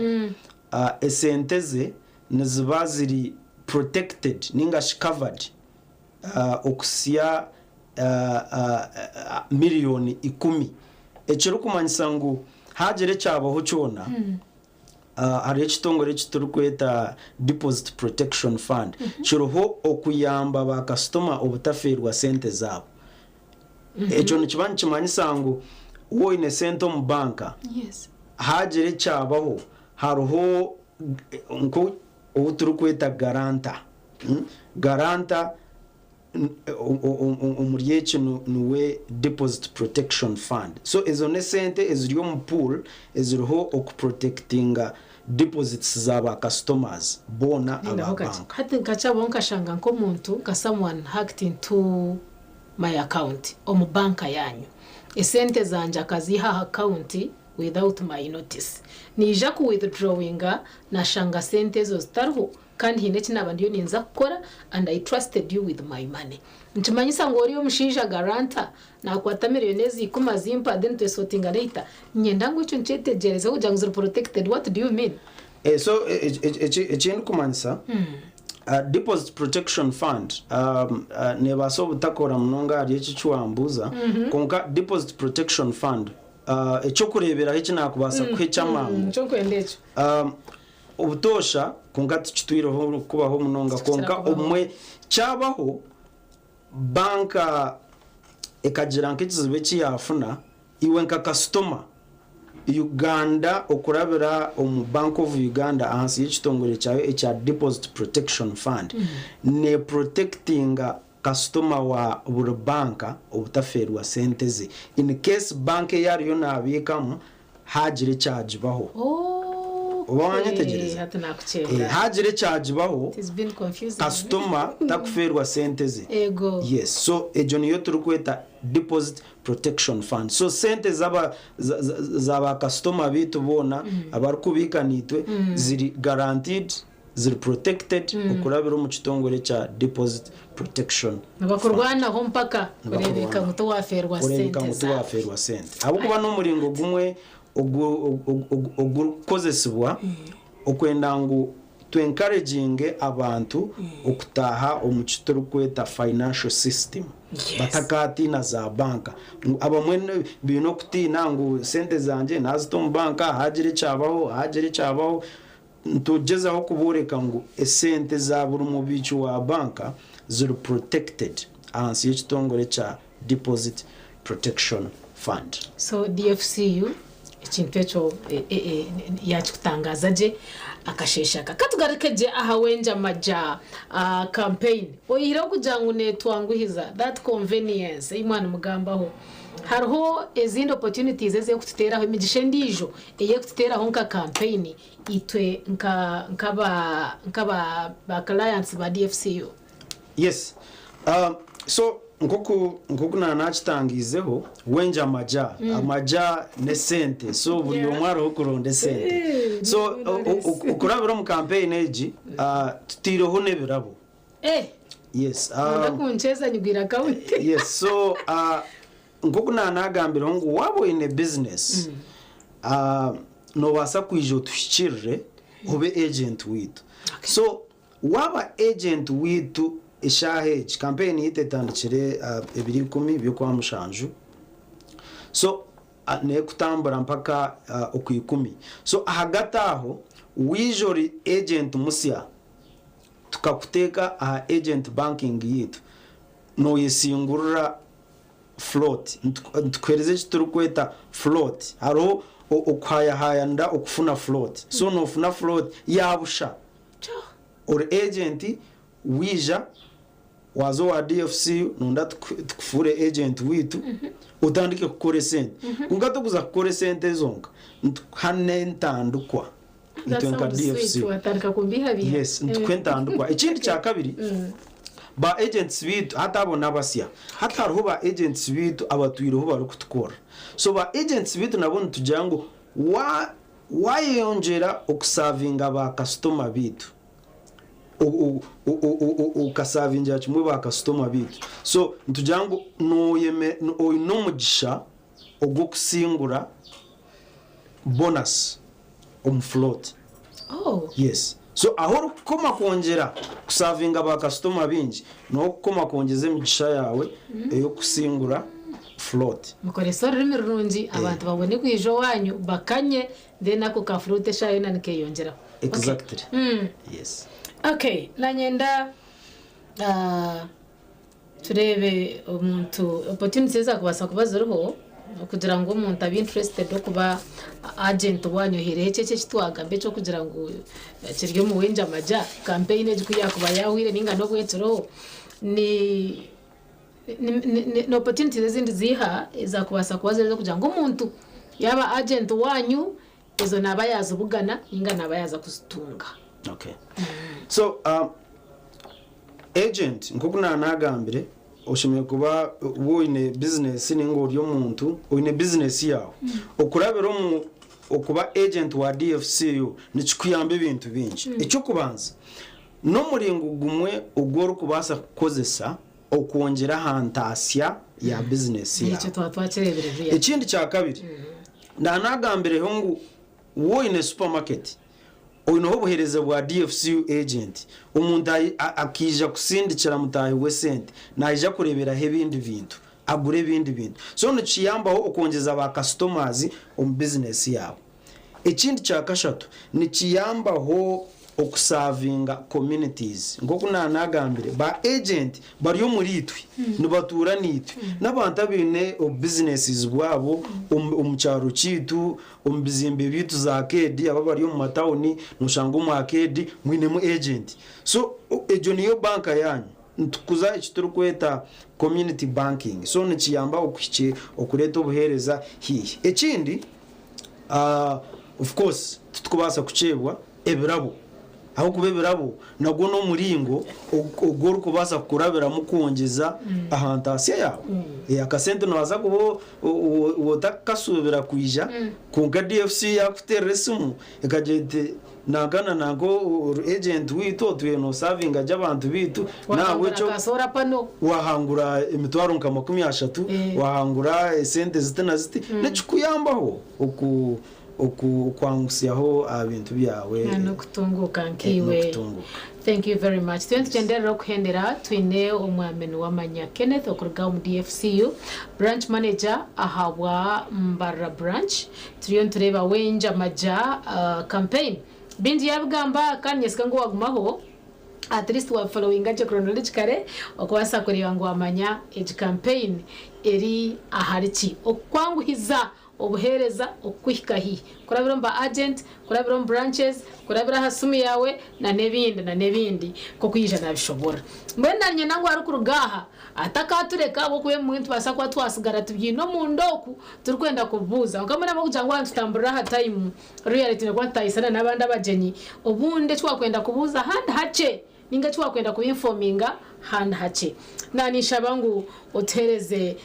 esente ze niziba ziri protected ninga shi covered okuhitsya miriyoni ikumi. Ekirikumanyisa ngu haagira ekyabaho kyona, hariho ekitongore eki turikweta Deposit Protection Fund kiriho okuyamba bakasitoma obutafeerwa sente zaabo. Ekyo nikiba nikimanyisa ngu waaba oine sente omu banka, haagira ekyabaho hariho nk'ou turikweta garanta. Garanta omuri eki niwe Deposit Protection Fund. So ezo n'esente eziri omu pool eziriho okuprotectinga deposits za ba customers boona aba banka. Hati nkakyabaho nkashanga nk'omuntu nka someone hacked into my account omu banka yanyu esente zangye akaziiha aha account without my notice naija ku withdrawinga nashanga sente ezo zitariho kandi haine eki naaba ndiyo ninza kukora and I trusted you with my money nikimanyisa ngu oriya omushaija guarantor nakwata miriyoni ezi ikumi azimpa then twesortinga later niinyenda ngu ekyo nkyetegyereze kugira ngu ziri protected what do you mean? So eki ndikumanyisa Deposit Protection Fund neebaasa obutakora munonga ahari eki eki wambuuza, kwonka Deposit Protection Fund eky'okureeberaho eki naakubaasa kuha eky'amangu, Nikyo nkwenda ekyo. obutoosha kwonka tikitwireho kubaho munonga Tikikira kwonka kubaho. obumwe kyabaho. banka ekagira nk'ekizibu eki yaafuna, iwe nka kasitoma, Uganda okurabira omu Bank of Uganda ahansi y'ekitongore kyayo ekya Deposit Protection Fund neprotectinga kasitoma wa buri banka obutafeerwa sente ze in case banka ei ariyo nabiikamu haagira ekyagibaho. Oba wanyetegyereza? Hati nakukyenda. Haagira ekyagibaho, It has been confusing. kasitoma takufeerwa sente ze. Ego. Yes, so egyo niyo turikweta Deposit Protection Fund. So sente zaba za ba kasitoma baitu boona abarikubiika naitwe ziri guaranteed, ziri protected okurabira omu kitongore kya Deposit Protection Fund. Nibakurwanaho mpaka kureebeka ngu tiwafeerwa Kureebeka sente ngu zaawe. tiwafeerwa sente. Ahabw'okuba n'omuringo gumwe ogurikukozesibwa okwenda ngu tu encouraginge abantu okutaaha omu ki turikweta financial system batakatiina za banka. Ngu abamwe baine okutiina ngu sente zangye nazita omu banka haagira ekyabaho, haagira ekyabaho. Nitugyezaho kubooreka ngu esente za buri mubiiki wa banka ziri protected ahansi y'ekitongore kya Deposit Protection Fund. So DFCU ekintu ekyo yakikutangaza gye akasheeshe aka. Katugaruke gye aha Wenja Maja campaign. Oyihireho kugira ngu netwanguhiza, that convenience ei mwanimugambaho, hariho ezindi opportunities ezerikututeeraho, emigisha endiijo eyerikututeeraho nka campaign itwe nka nk'aba nk'aba ba clients ba DFCU? Yes. So nkoku nkoku naanakitangiizeho, wengye amagya, amagya n'esente, so buri omwe ariho kuronda esente. So okurabira omu campaign egi, tutaireho n'ebirabo. Eh! Yes. Nooyenda kunkyeza nyigwire akawunti. Yes, so nkoku naanagambireho ngu waaba oine business, noobaasa kwija otuhikirire obe agent waitu. So Waaba agent waitu eshaaha egi, campaign yaitu etandikire ebiro ikumi by'Okwamushanju so nekutambura mpaka Okwikumi. So ahagati aho waija ori agent musya tukakuteeka aha agent banking yaitu noyesingurira float. Nitukuheereza eki turikweta float. Hariho okuhayahayanira okufuna float. So nofuna float ya busha. Ori agent waija waaza owa DFC nonda tukufuure agent waitu otandike kukora esente. Kwonka tokuza kukora esente zonka, nitukuha n'entandikwa That itwe nka sounds sweet, DFC. watandika kumbihabiha. Yes, nitukuha entandikwa. Ekindi kya kabiri, ba agents baitu hati abo n'abasya. Hati hariho ba agents baitu abatwireho barikutukorera. So ba agents baitu nabo nitugira ngu wa Waayeyongyera okusaavinga baakasitoma baitu, okasaavingira kimwe baakasitoma baitu. So nitugira ngu oine omugisha ogw'okusingura bonasi omu float. Yes. So ahu orikukoma kwongyera kusaavinga baakasitoma baingi, niho orikukoma kwongyeza emigisha yaawe ey'okusingura float. Mukorese orurimi rurungi abantu babone kwija owanyu bakanye then ako ka float eshaaha yoona nikeyongyeraho. Exactly. Yes. Okay, nanyenda tureebe omuntu opportunities ezakubaasa kuba ziriho kugira ngu omuntu abe interested okuba agent wanyu ohireho eki eki twagamba ekyokugira ngu kiri omu wenja maja campaign egi kuyakuba yahwire ninga n'obu ekiriho ni Ni opportunities ezindi ziiha ezakubaasa kuba ziri ez'okugira ngu omuntu yaaba agent waanyu ezo naaba yaazibugana ninga naaba yaaza kuzitunga. Okay. So um, agent nk'oku naanagambire oshemereire kuba waaba oine bizinesi ninga ori omuntu oine bizinesi yaawe okurabira omu okuba agent wa DFCU nikikuyamba ebintu bingi. Eky'okubanza N'omuringo gumwe ogu orikubaasa kukozesa okwongyera aha ntaasya ya bizinesi Ekyo yaawe. twaba twakireebire really. Ekindi kya kabiri, naanagambireho ngu waaba oine supamaketi, oineho obuheereza bwa DFCU agent, omuntu akaija kusindikira mutaahi we esente, naija kureeberaho ebindi bintu, agure ebindi bintu. So nikiyambaho okwongyeza ba kasitomazi omu bizinesi yaawe. Ekindi kya kashatu, nikiyambaho Okusavinga communities. Nk'oku naanagambire, ba agent bari omuriitwe, nibatuura naitwe. N'abantu abaine obu businesses bwabo omu kyaro kyaitu, omu bizimbe byaitu za arcade, abo abari omu matawuni, noshanga omu arcade mwinemu agent. So egyo niyo banka yaanyu. Nitukuza eki turikweta community banking. So nikiyamba okuhikye okureeta obuheereza haihi. Ekindi, of course titukubaasa kukyebwa ebirabo ahabw'okuba ebirabo nagwo n'omuringo ogu orikubaasa kurabiramu kwongyeza aha ntaasya yaawe. Akasente noobaasa kuba otakakasuubira kwija kwonka DFC yaakuteerera esimu ekagira eti nanka na nanka ori agent waitu otwire noosavinga gye abantu baitu n'ahabw'ekyo wahangura emitwaro nka 30, wahangura esente ziti na ziti nikikuyambaho oku. Okwangusyaho aha bintu byawe. N'okutunguuka nkaiwe. N'okutunguuka. Thank you very much. Turiyo nitugyenderera okuhendera twine Omwami Nuwamanya Kenneth okuruga omu DFCU, Branch Manager ahabwa Mbarara Branch. Turiyo nitureeba Wenjamaja campaign. Bingi yaabigamba kandi niinyesiga ngu waagumaho at least waabifolowinga gye chronologically okubaasa kureeba ngu waamanya egi campaign eri ahari ki. Okukwanguhiza Obuheereza okukuhika hi? Kurabira omu ba agent, kurabira omu branches, kurabira aha simu yaawe na n'ebindi na n'ebindi nk'oku yaija nabishoborora. Mbwenu na nyina ngu arikuruga aha atakatureka ahabw'okuba ebimwe nitubaasa kuba twasigara tubyine omunda oku turikwenda kubibuuza. Kwonka mbwenu ahabw'okugira ngu aha nitutamburira aha time really twine kuba nitutahisana n'abandi abagyenyi, obundi eki wakwenda kubuuza ahandi hakye ninga eki wakwenda kuba infominga handi hakye. Naninshaba ngu otuhereze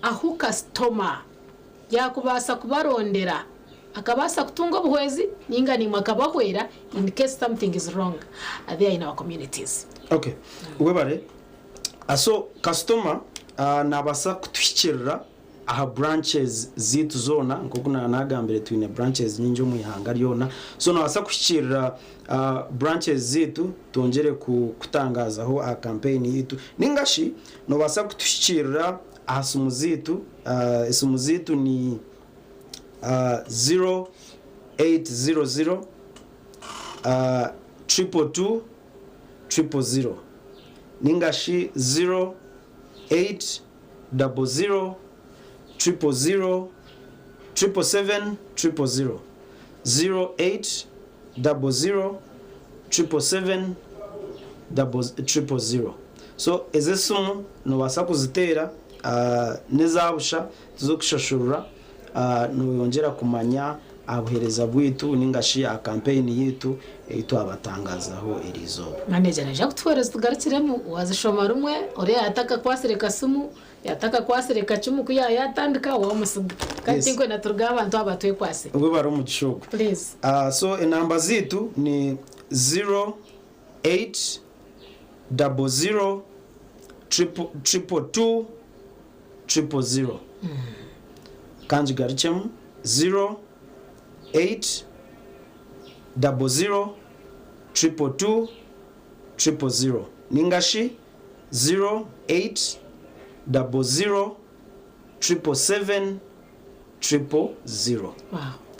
ahu kasitoma yakubaasa kubarondera akabaasa kutunga obuhwezi ninga naimwe akabahwera in case something is wrong there in our communities. Ok webare. So kasitoma nabaasa kutuhikirira aha branches zaitu zoona nk'oku naagambire twine branches nyingi omu ihanga ryona so noobaasa kuhikiirira branches zaitu twongyere kukutangaazaho aha campaign yaitu ninga shi noobaasa kutuhikiirira aha simu zaitu, esimu zaitu ni 0800 222 000 ninga shi 08 00 000 777 000 08 00 777 000 so ezi esimu nobaasa kuziteera n'eza busha tiz'okushashurira noyongyera kumanya aha buheereza bwaitu ninga shi aha kampeyini yaitu ei twabatangazaho eriizooba. Manager naija kutuhwereza tugarukiremu wazishoma rumwe oriya yatakakwasire kasimu yatakakwasire kacumu ku yayatandika wamusiga kandi tinkwenda turuge aha bantu aba twekwase. Webare omugisha ogwo. Please. So enamba zaitu ni 08 00 222 000. Kangigarukyemu 08 00 222 000 ninga shi 08 00 777 000.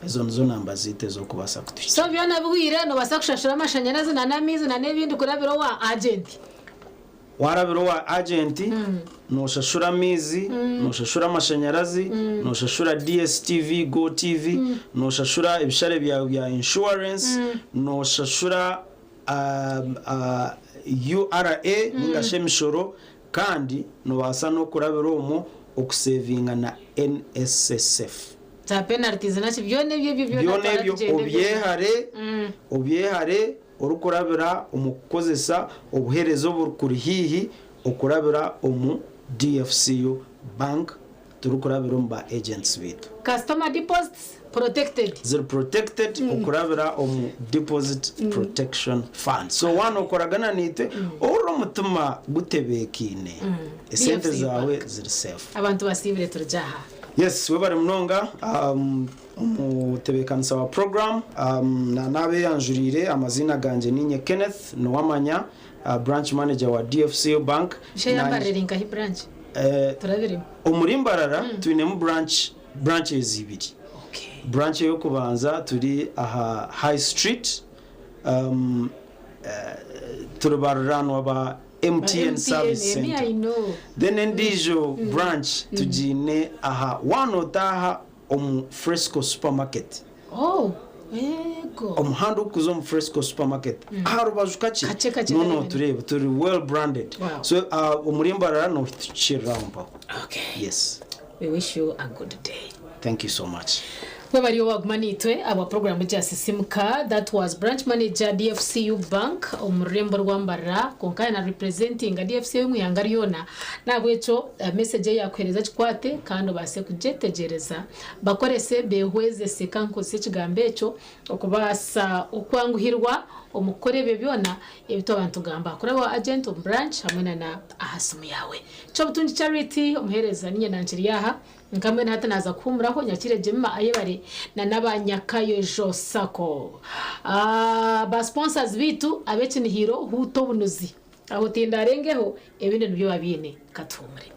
Ezo nizo namba zaitu ez'okubaasa kutuhikya. So byona bihweire nobaasa kushashura amashanyarazi na n'amaizi na n'ebindi kurabira owa agenti. Waarabira owa agenti, nooshashura amaizi, nooshashura amashanyarazi, nooshashura DSTV, GoTv, nooshashura ebishare byawe bya inshuwarensi, nooshashura URA ninga shi emishoro kandi noobaasa n'okurabira omwo okusevinga na NSSF. Za penalties naki byona ebyo ebyo byona ebyo obyehare, obyehare. Orikurabira omu kukozesa obuheereza oburikuri haihi okurabira omu DFCU Bank turikurabira omu ba agents baitu. Customer deposits protected. Ziri protected okurabira omu Deposit Protection Fund. So waaba nokoragana naitwe ohurire omutima gutebeekaine, esente DFCU zaawe Bank. ziri safe. Abantu basiibire turugye aha. Yes, webare munonga. Omutebeekanisa wa puroguraamu naabeeyanjuriire, amaziina gangye niinye Kenneth Nuwamanya, Branch Manager wa DFCU Bank. Busha eya Mbarara eri nkahi branch? Turabiremu. Omuri Mbarara twinemu branch branches ibiri. Branch ey'okubanza turi aha High Street. Turi baruraanwa ba MTN Service Centre. Then endiijo branch tugiine aha waaba nootaaha omu Fresco Supermarket. Omuhanda ogurikuza omu Fresco Supermarket aha rubaju kakye niho nootureeba. Turi well branded. So omuri Mbarara nootukirira aho mpaho. Yes. We wish you a good day. Thank you so much. Webare owaguma naitwe ahabwa puroguramu egya Sisimuka. That was branch manager DFCU bank omu rurembo rwa Mbarara kwonka yaaba na representinga DFCU omu ihanga ryona. Nahabwekyo message ei yakuhereza gikwate kandi obaase kugyetegyereza. Bakorese behwezese ka nkozese ekigambo ekyo okubaasa okwanguhirwa omu kukora ebyo byona ebi twaba nitugamba kuraba owa agent omu branch hamwe na na aha simu yaawe. Kyobutungi Charity omuheereza niinye nankiri aha nka mbwenu hati naaza kuhuumuraho nyakiire Jemima Ayebare na n'aba Nyakayojo Sacco. Ba sponsors baitu ab'ekinihiiro Huuta Obunuzi. Aho tindarengeho ebindi nibyo babiine. Katuhuumure.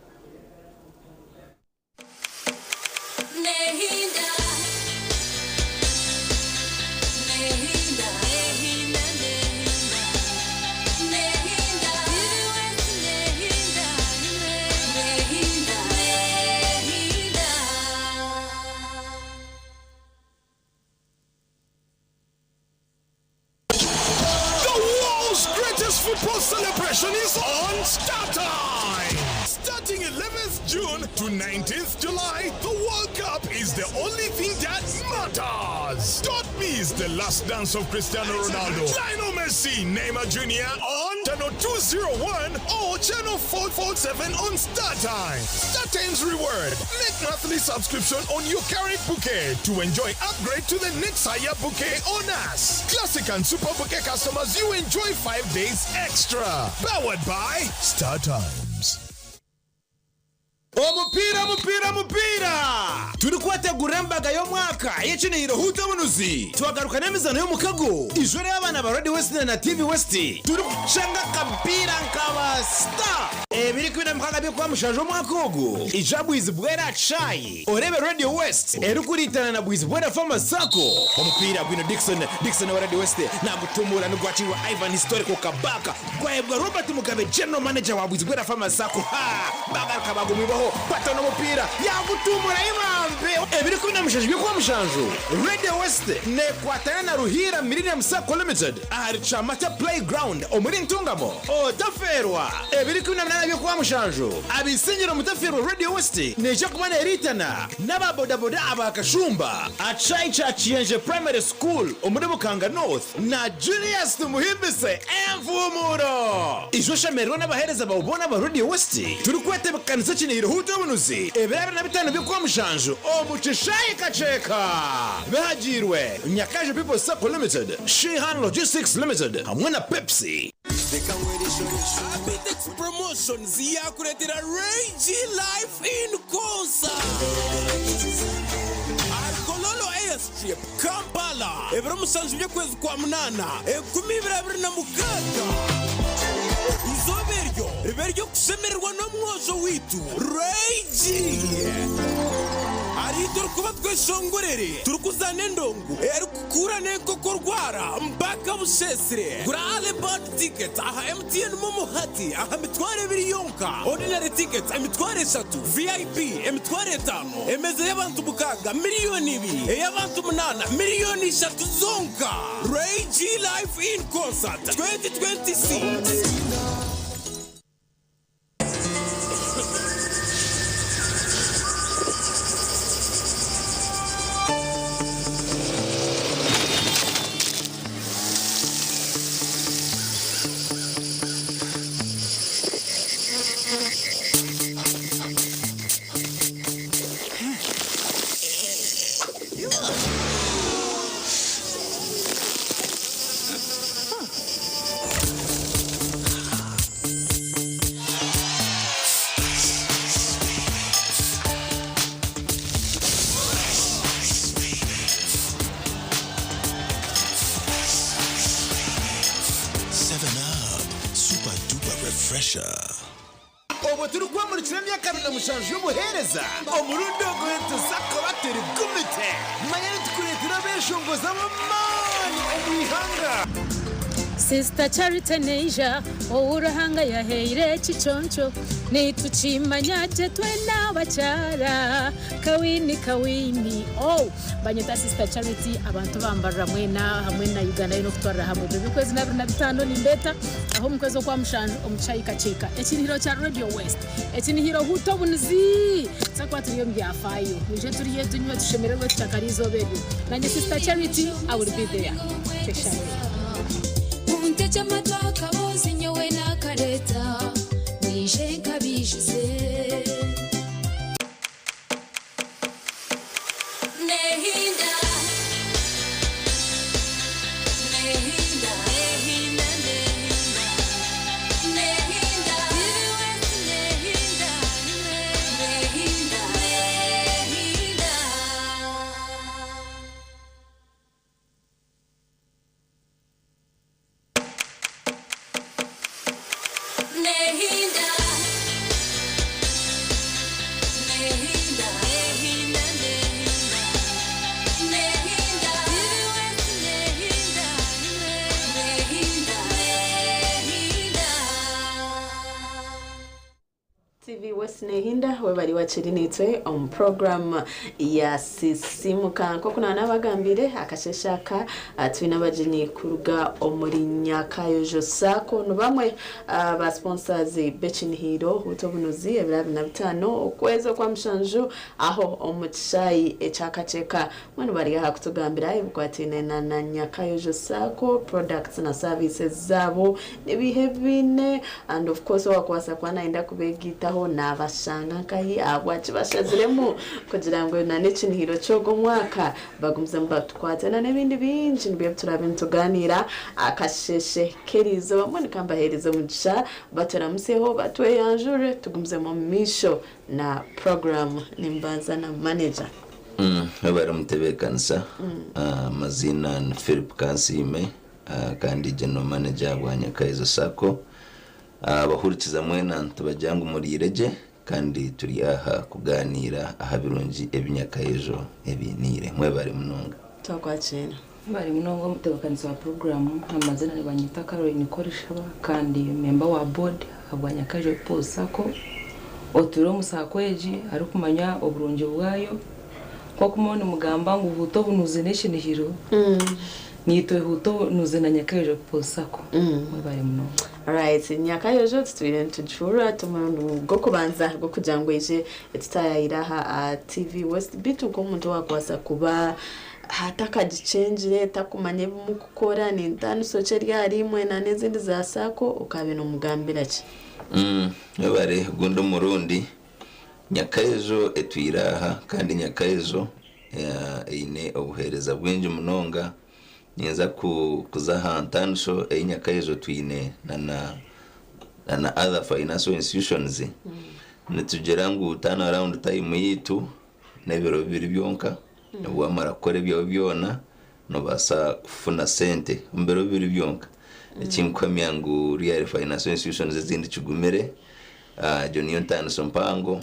The world's greatest football celebration is on StarTimes. Starting 11th June to 19th July, the World Cup is the only thing that matters. Don't miss the last dance of Cristiano Ronaldo, Lionel Messi, Neymar Jr. on channel 201 or channel 447 on StarTimes. StarTimes reward. Make monthly subscription on your current bouquet to enjoy upgrade to the next higher bouquet on us. Classic and Super Bouquet customers, you enjoy 5 days extra. Powered by StarTimes. Omupiira mupiira mupiira! Turikubategurira embaga y'omwaka ey'ekinihiro Huuta Obunuzi. Twagaruka n'emizaano y'omukago ijwe ry'abaana ba Radio West na TV West turikucanga akapiira nka ba star! Ebiri 16 by'Okwamushanju omwaka ogu, ija Bwizibwera Chai oreebe Radio West erikuriitana na Bwizibwera Farmers Sacco. Omupiira gwine Dickson, Dickson owa Radio West nagutumura nigwakiirwa Ivan Historical Kabaka Gwahebwa Robert Mugabe General Manager wa Bwizibwera Farmers Sacco ha bagaruka bagumwibaho batona omupiira yagutumura ibambe. Ebiri 17 by'Okwamushanju, Radio West nekwatana na Ruhiira Millennium Sacco Limited ahari Kyamata Play Ground omuri Ntungamo. Otafeerwa! Ebiri 18 by'Okwamushanju, Ab'Isingiro mutafeerwa Radio West neija kuba neriitana n'aba bodaboda aba Kashumba Achai kya Kiyenje Primary School omuri Bukanga North na Julius Tumuhimbise Envumuro. Ija oshemererwe n'abaheereza baawe boona aba Radio West turikwetebekanisa ekinihiro Huuta Obunuzi ebiro 25 by'Okwamushanju omu kishaayi Kakyeka. Bihagiirwe Nyakaju People's Sacco Limited, Shihan Logistics Limited hamwe na Pepsi. Abitex Promotions yaakureetera Ray G Live in Concert ahari Kololo Airstrip, Kampala, ebiro 7 by'okwezi kwa munaana, 2026. Eizooba eryo ribe ery'okushemererwa n'omwojo waitu Ray G. Ahariitwe orikuba tweshongorere turikuzaana endongo erikukuura n'enkoko orwara mpaka busheesire. Gura Early Bird Tickets aha MTN MoMo hati aha mitwaro ebiri yonka. Ordinary Tickets emitwaro eshatu, VIP emitwaro etaano, emeeza y'abantu mukaaga miriyoni ibiri, ey'abantu munaana miriyoni ishatu zonka. Ray G Live in Concert 2026. 7up Super Duper Refresher. Obwo turikwamurikira emyaka 27 y'obuheereza, omurundi ogu nituza kuba turi gumite. Manya nitukureetera abeeshongozi ab'amaani omu ihanga. Sister Charity Neija ou Ruhanga yahaire ekiconco nitukimanya gye twena abakyara Kawini kawini oh Banyeta Sister Charity abantu bambarira mwena hamwe na Uganda yoona okutwarira hamwe ebiro by'okwezi n'abiri na bitaano nimbeeta aho omu kwezi okwa mushanju omu kishaayi Kakyeka ekinihiro kya Radio West ekinihiro huuta obunizi tuza kuba turi omu byafaayo mwije turye tunywe tushemererwe tushakare eizooba eryo nanye Sister Charity I will be there Tweshangire. Untege amatwi akabozi nyowe nakareta mwije nkabijuze Nehinda Nehinda Nehinda Nehinda Nehinda Nehinda Nehinda Nehinda Nehinda Nehinda Nehinda Nehinda Nehinda Nehinda TV West Nehinda webali wakiri nitwe omu program ya Sisimuka nk'oku nabagambire akasheshe aka twine abagenyi kuruga omuri Nyakayojo SACCO ni bamwe ba sponsors b'ekinihiro huta obunuzi ebiro 25 okwezi okwa mushanju aho omu kishaayi ekyakakyeka mbwenu bari aha kutugambira ebikwataine na Nyakayojo SACCO products na services zaabo nibihe biine and of course owakubaasa kuba nayenda kubeegitaho nabashanga nkahi ahabwaki bashaziremu kugira ngu na n'ekinihiro ky'ogwo mwaka bagumizemu batukwate na n'ebindi bingi nibyo turabe nituganira akasheshe k'eriizooba mbwenu kambaheereza omugisha baturamuseho batweyanjure tugumizemu omu maisho na program nimbanza na manager. Webare mutebeekanisa. Amazina ni Philip Kansiime, kandi general manager bwa Nyakaizo SACCO. Abahurikiza mwena nitubagira ngu muriire gye kandi turi aha kuganira aha birungi ebi Nyakayejo ebiniire. Mwebare munonga. Twakwakira. Bari munonga omutebekanisi wa puroguramu. Amazina nibanyita Caroline Korishaba kandi member wa board habwa Nyakajo People SACCO. Oture omu SACCO egi arikumanya oburungi bwayo nk'oku muba nimugamba ngu huuta obunuzi n'ekinihiro, nitwe huuta obunuzi na Nyakajo People SACCO. Mwebare munonga. Alright, Nyakayojo tutwire nitugihurira tumurundi gw'okubanza gw'okugira ngu ije tutayayira aha TV West bitu nk'omuntu owakubaasa kuba atakagicengire takumanya ebimukukora nintaniso ki eri imwe na n'ezindi za SACCO okabe nomugambira ki? Webare gundi omurundi. Nyakayejo etwire aha kandi Nyakayejo eine obuheereza bwingi munonga. Ninza kuza aha ntanisho ei Nyakayejo twine na other financial institutions. Nitugira ngu turn around time yitu n'ebiro 2 byonka. Wamara kukora ebyawe byona nobaasa kufuna sente omu biro 2 byonka, ekinkuhamya ngu real financial institutions ezindi kigumire. Egyo niyo ntaniso mpango.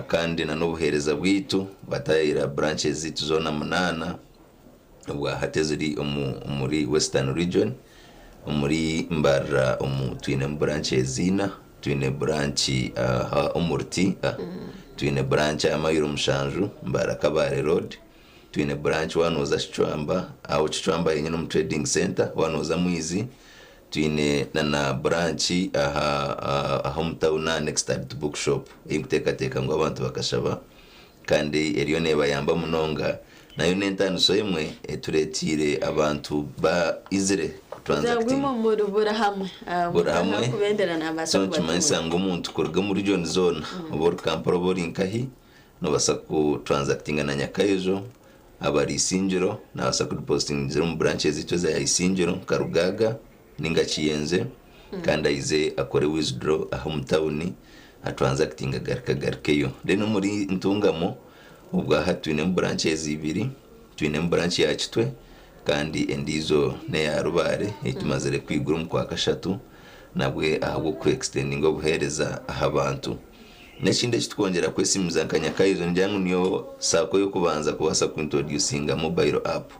Kandi na n'obuheereza bwitu batayira branches zitu zoona munaana obwahati eziri omuri Western Region. Omuri Mbarara omu twine branches zina. Twine branch aha omuruti, twine branch aha mayiro 7 Mbarara Kabare Road, twine branch wanoza Kicwamba, aho Kicwamba yenyine omu trading center wanoza Mwizi, twine na branch aha omu town next to bookshop eyinkuteekateeka ngu abantu bakashaba kandi eriyo nebayamba munonga. Nayo n'entaniso emwe eturetiire abantu ba izire kugira ngu muri buri hamwe. Buri hamwe. Kubendera nabasha So nikimanyisa ngu omuntu kuruga muri region zona, oba ori Kampala oba ori nkahi, nobasa kutransactinga na Nyakayejo. Abari Isingiro nabasa kudepositingira omu branches zitu eza Isingiro nka Rugaga ninga Kiyenze kandi aize akore withdraw aho mu tawuni atransactinga garuka garukeyo. Then omuri Ntungamo obwaha twinemu branches ibiri. Twinemu branch ya Kitwe kandi endiizo neya Rubare eitumazire kwigura omu kwa kashatu nabwe ahabw'oku extendinga obuheereza aha bantu. N'ekindi ekitwongera kwesimiza nka Nyakayizo ngira ngu niyo SACCO y'okubanza kubaasa kuintroducinga mobile app.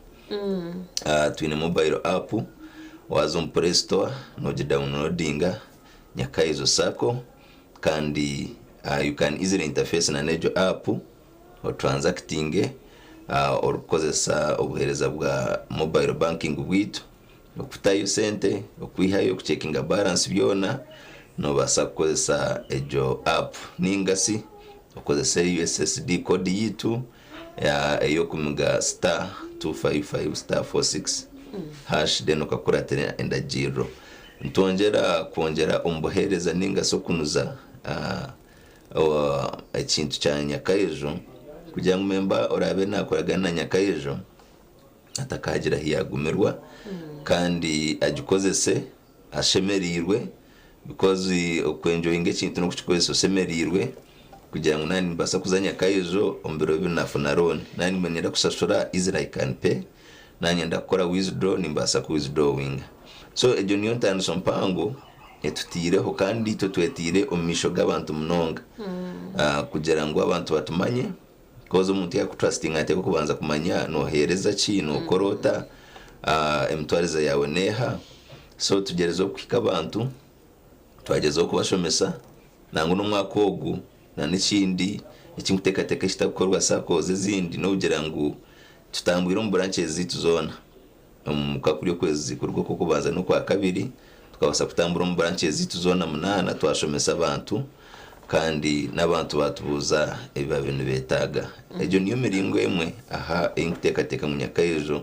Twine mobile app, waza omu Play Store nogidownloadinga Nyakaizo Sacco, kandi you can easily interface na n'egyo app otransactinge orikukozesa obuheereza bwa mobile banking bwitu, okutayo sente, okwihayo, okucheckinga balance, byona nobaasa kukozesa egyo app, ningasi okozese USSD code yitu ey'okumiga *255*46#, then okakuratira endagiriro. Ntwongera kwongera omu buheereza ningasi okunuza ekintu kya Nyakaijo, kugira ngu member orabe nakoragana na Nyakaijo atakagira ahi yagumirwa, kandi agikozese ashemereirwe, because okwenjoyinga ekintu n'okukikozesa oshemereirwe, kugira ngu nani nimbaasa kuza Nyakaijo omu biro bibiri nafuna loan, nani ninyenda kushashura, easily I can pay, nanyenda kukora withdraw, nimbaasa ku withdrawinga. So egyo niyo ntandiso mpango etutiireho, kandi itwe twetiire omu maisho g'abantu munonga kugira ngu abantu batumanye, because omuntu yakutrustinga ateekwa kubanza kumanya noheereza ki, nokora ota, emitwarize yawe neeha. So tugyerezeho kuhika abantu, twagezeho kubashomesa nangu n'omwaka ogu. Na n'ekindi ekinkuteekateeka ekitakukorwa SACCOs ezindi n'okugira ngu tutambwire omu branches ziitu zoona omu kakuri okwezi kuruga okw'okubanza n'okwa kabiri, tukabasa kutambura omu branches ziitu zoona munaana, twashomesa abantu, kandi n'abantu batubuuza ebi babiire nibeetaaga. Egyo niyo miringo emwe aha eyinkuteekateeka ngu Nyakaijo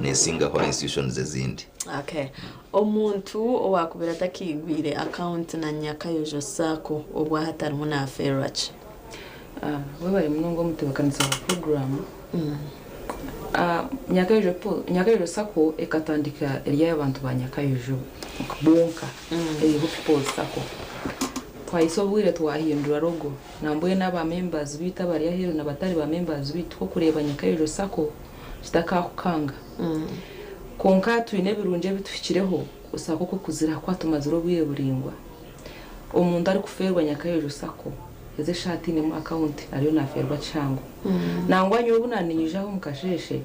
nesingaho aha institutions ezindi. Okay, omuntu owakubira atakigwire account na Nyakayojo Sacco obwa hatarimu nafeerwa ki? Webare munonga omutebeekanisa wa puroguraamu. Nyakayojo Sacco ekatandika eri ey'abantu ba Nyakayojo bonka, eriho People's Sacco. Twahisa obwire twahindura logo, nambwenu aba members bitu abari aheeru n'abatari ba members bitu, okureeba Nyakayojo Sacco kitakakukanga. Konka twine ebirungi ebituhikireho SACCO kukuzira kuba tumazire obwire buraingwa. Omuntu arikufeerwa Nyakayojo Sacco ezi eshaaha atainemu account ariyo nafeerwa kihango. Nangwa nyowe obu naninyijaho omu kasheeshe,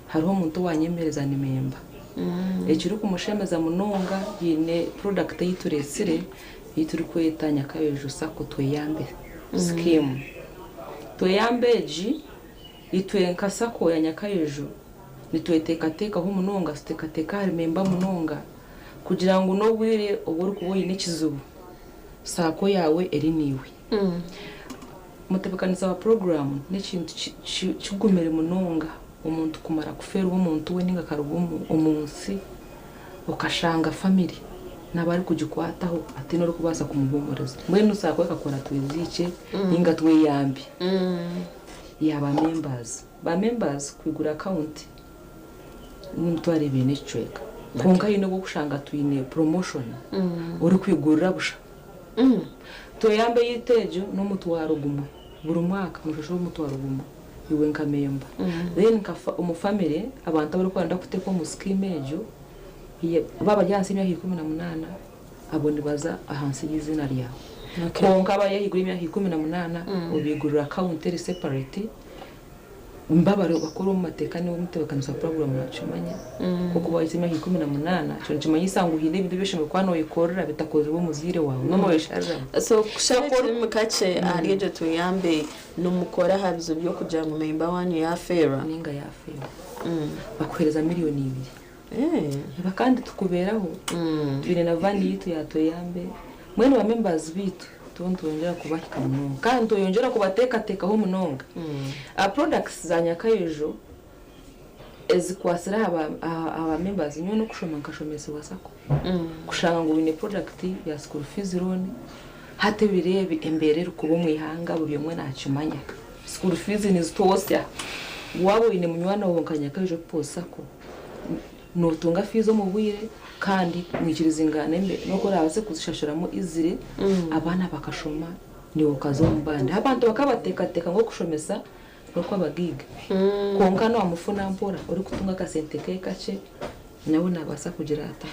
hariho omuntu owanyemereza ni member. Ekirikumushemeza munonga, haine product ei tureetsire ei turikweta Nyakayojo Sacco Tweyambe Scheme. Tweyambe egi, itwe nka SACCO ya Nyakayojo nitweteekateekaho munonga, tuteekateeka ahari member munonga, kugira ngu n'obwire obu orikuba oine ekizibu, SACCO yaawe eri niiwe. Mutebeekanisa wa puroguraamu, n'ekintu kigumire munonga omuntu kumara kufeerwa omuntu we ninga akaruga omu nsi, okashanga family n'abarikugikwataho hataine orikubaasa kumuhuumuriza. Mbwenu SACCO ekakora tweziikye ninga tweyambe yaaba members. Ba members kwigura account n'emitwaro ebiri n'ekicweka. Kwonka haine obu okushanga twine promotion orikwigurira busha. Tweyambe yitu egyo n'omutwaro 1 buri mwaka, noshashura omutwaro 1 iwe nka member. Then nka omu family, abantu abarikwenda kuteekwa omu scheme egyo baba bari ahansi y'emyaka 18, abo nibaza ahansi y'eiziina ryawe. Kwonka abari ahaiguru y'emyaka 18, obigurira account eri separate. Mbabare bakora omu mateeka, niwe mutebeekanisa wa puroguraamu nakimanya. Okuba wahikize emyaka 18, ekyo nikimanyisa ngu haine ebintu ebi oshemereire kuba noyekorera bitakozirwe omuzaire waawe, noyeshariramu. So kushara ekirimi kakye ahari egyo Tweyambe, nimukora aha bizibu by'okugira ngu member wanyu yafeerwa? Ninga yafeerwa, bakuheereza miliyoni 2. Eba kandi tukubeeraho, twine na van yitu ya Tweyambe. Mbwenu ba members bitu tuba nitwongyera kubahika munonga, kandi nitweyongyera kubateekateekaho munonga. Products za Nyakayojo ezikwasire aha ba members, nyowe n'okushoma nkashomesibwa SACCO, kushanga ngu wine product ya school fees loan. Hati ebiro ebi embeera erikuba omu ihanga, buri omwe nakimanya, school fees nizitwosya. Waaba oine munywani wawe nka Nyakayojo People's Sacco, notunga fees omu bwire, kandi mwikirizingana n'oku orabaase kuzishashuramu easily, abaana bakashoma, niiwe okaza omu bandi. Abantu bakabateekateeka ngu okushomesa n'okw'abagaiga, kwonka niwamufuna mpora orikutunga akasente ke kakye, nawe nabaasa kugira ata.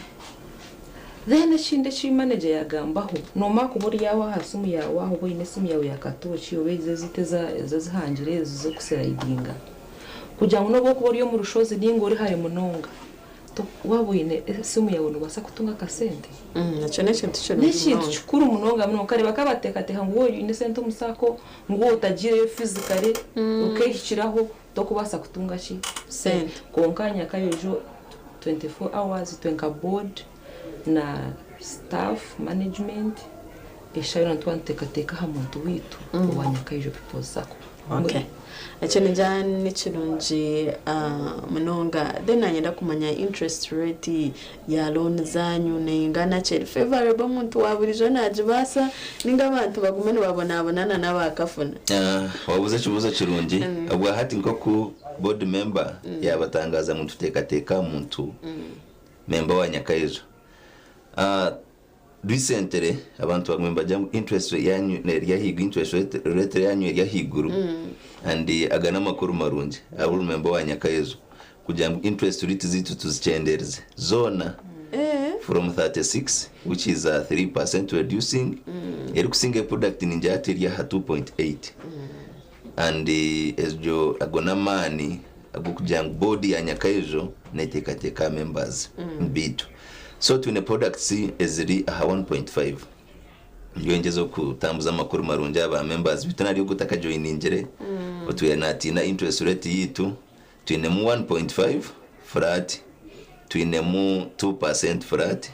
Then ekindi eki manager yagambaho, nomara kuba ori aho aha simu yaawe aho, oba oine esimu yaawe ya katooki oba ezo eziitu ezihangire ezo z'okuslidinga. Kugira ngu n'obu okuba ori omu rushozi ninga ori hare munonga, waaba oine esimu yaawe noobaasa kutunga akasente. Ekyo n'ekintu kirungi N'ekintu munonga. kikuru munonga munonga. Okareeba kabateekateeka ngu waaba oine esente omu SACCO, ngu waaba otagiireyo physically, okeehikiraho, tokubaasa kutunga ki? Sente. Kwonka nyakayojo 24 hours itwe nka board na staff management, eshaaha yoona nituba nituteekateeka aha muntu waitu owa Nyakaijo People's Sacco. Okay. Ekyo ningira ni kirungi munonga. Then nanyenda kumanya interest rate ya loan zanyu neingana ki? Eri favourable omuntu wa burijo nagibaasa ninga abantu bagume nibabonabona na n'abakafuna? Wabuuza ekibuuzo kirungi. Obwahati nk'oku board member yabatangaza ngu nituteekateeka aha muntu member wa Nyakaijo. Recently abantu baguma nibagira ngu interest rate yanyu eri ahaiguru, interest rate yanyu eri ahaiguru and aga n'amakuru marungi ahabw'ori member wa Nyakaijo kugira ngu interest rate zaitu tuzikyendeerize zoona from 36 which is 3% reducing erikusinga product ningira hati eri aha 2.8 and egyo ago n'amaani ag'okugira ngu board ya Nyakaijo neteekateeka aha members baitu. So twine products eziri aha 1.5 nyowe ngyezeho kutambuza amakuru marungi aha ba members baitu nari ogwo otakajoiningire otwire natiina interest rate yitu twinemu 1.5 flat, twinemu 2% flat,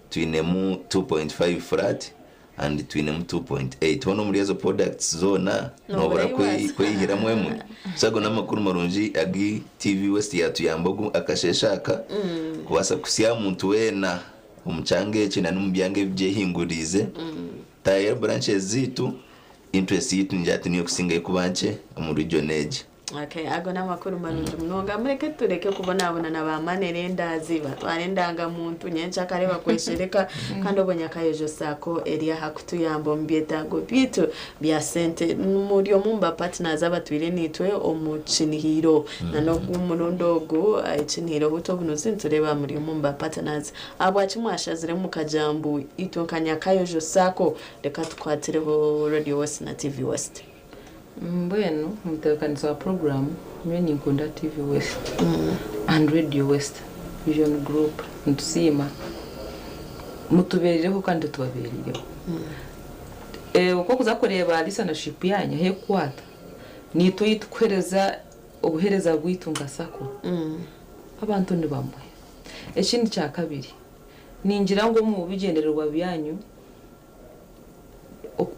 twinemu 2.5 flat and twinemu 2.8 hoona omuri ezo products zoona nobura kweyihiramu emwe so ago n'amakuru marungi agu TV West yatuyamba ogu akasheeshe aka kubaasa kuhitsya aha muntu weena omu kyanga eki na n'omu byanga ebigyehinguriize tayira branches zaitu interest yaitu ningira hati niyo erikusingayo kuba nkye omu region egi. Okay, ago n'amakuru marungi munonga. Mureke tureke kubonabona na ba money lenders, batwara endangamuntu nyenkyakare bakweshereka kandi obwo Nyakayojo Sacco eri aha kutuyamba omu byetaago byaitu bya sente. Muri omwe omu ba partners abatwire naitwe omu kinihiiro na n'ogu murundi ogu ekinihiiro Hutu Obunuzi nitureeba muri omwe omu ba partners. Ahabwaki mwashaziremu mukagira mbu itwe nka Nyakayojo Sacco reka tukwatireho Radio West na TV West? Mbwenu omutebeekanisa wa puroguraamu, nyowe ninkunda TV West and Radio West Vision Group nitusiima mutubeerireho kandi tubabeerireho. Oku orikuza kureeba listenership yaanyu ahu erikukwata, naitwe ei turikuheereza obuheereza bwaitu nka sacco, abantu ni bamwe. Ekindi kyakabiri, ningira ngu omu bigyendererwa byanyu,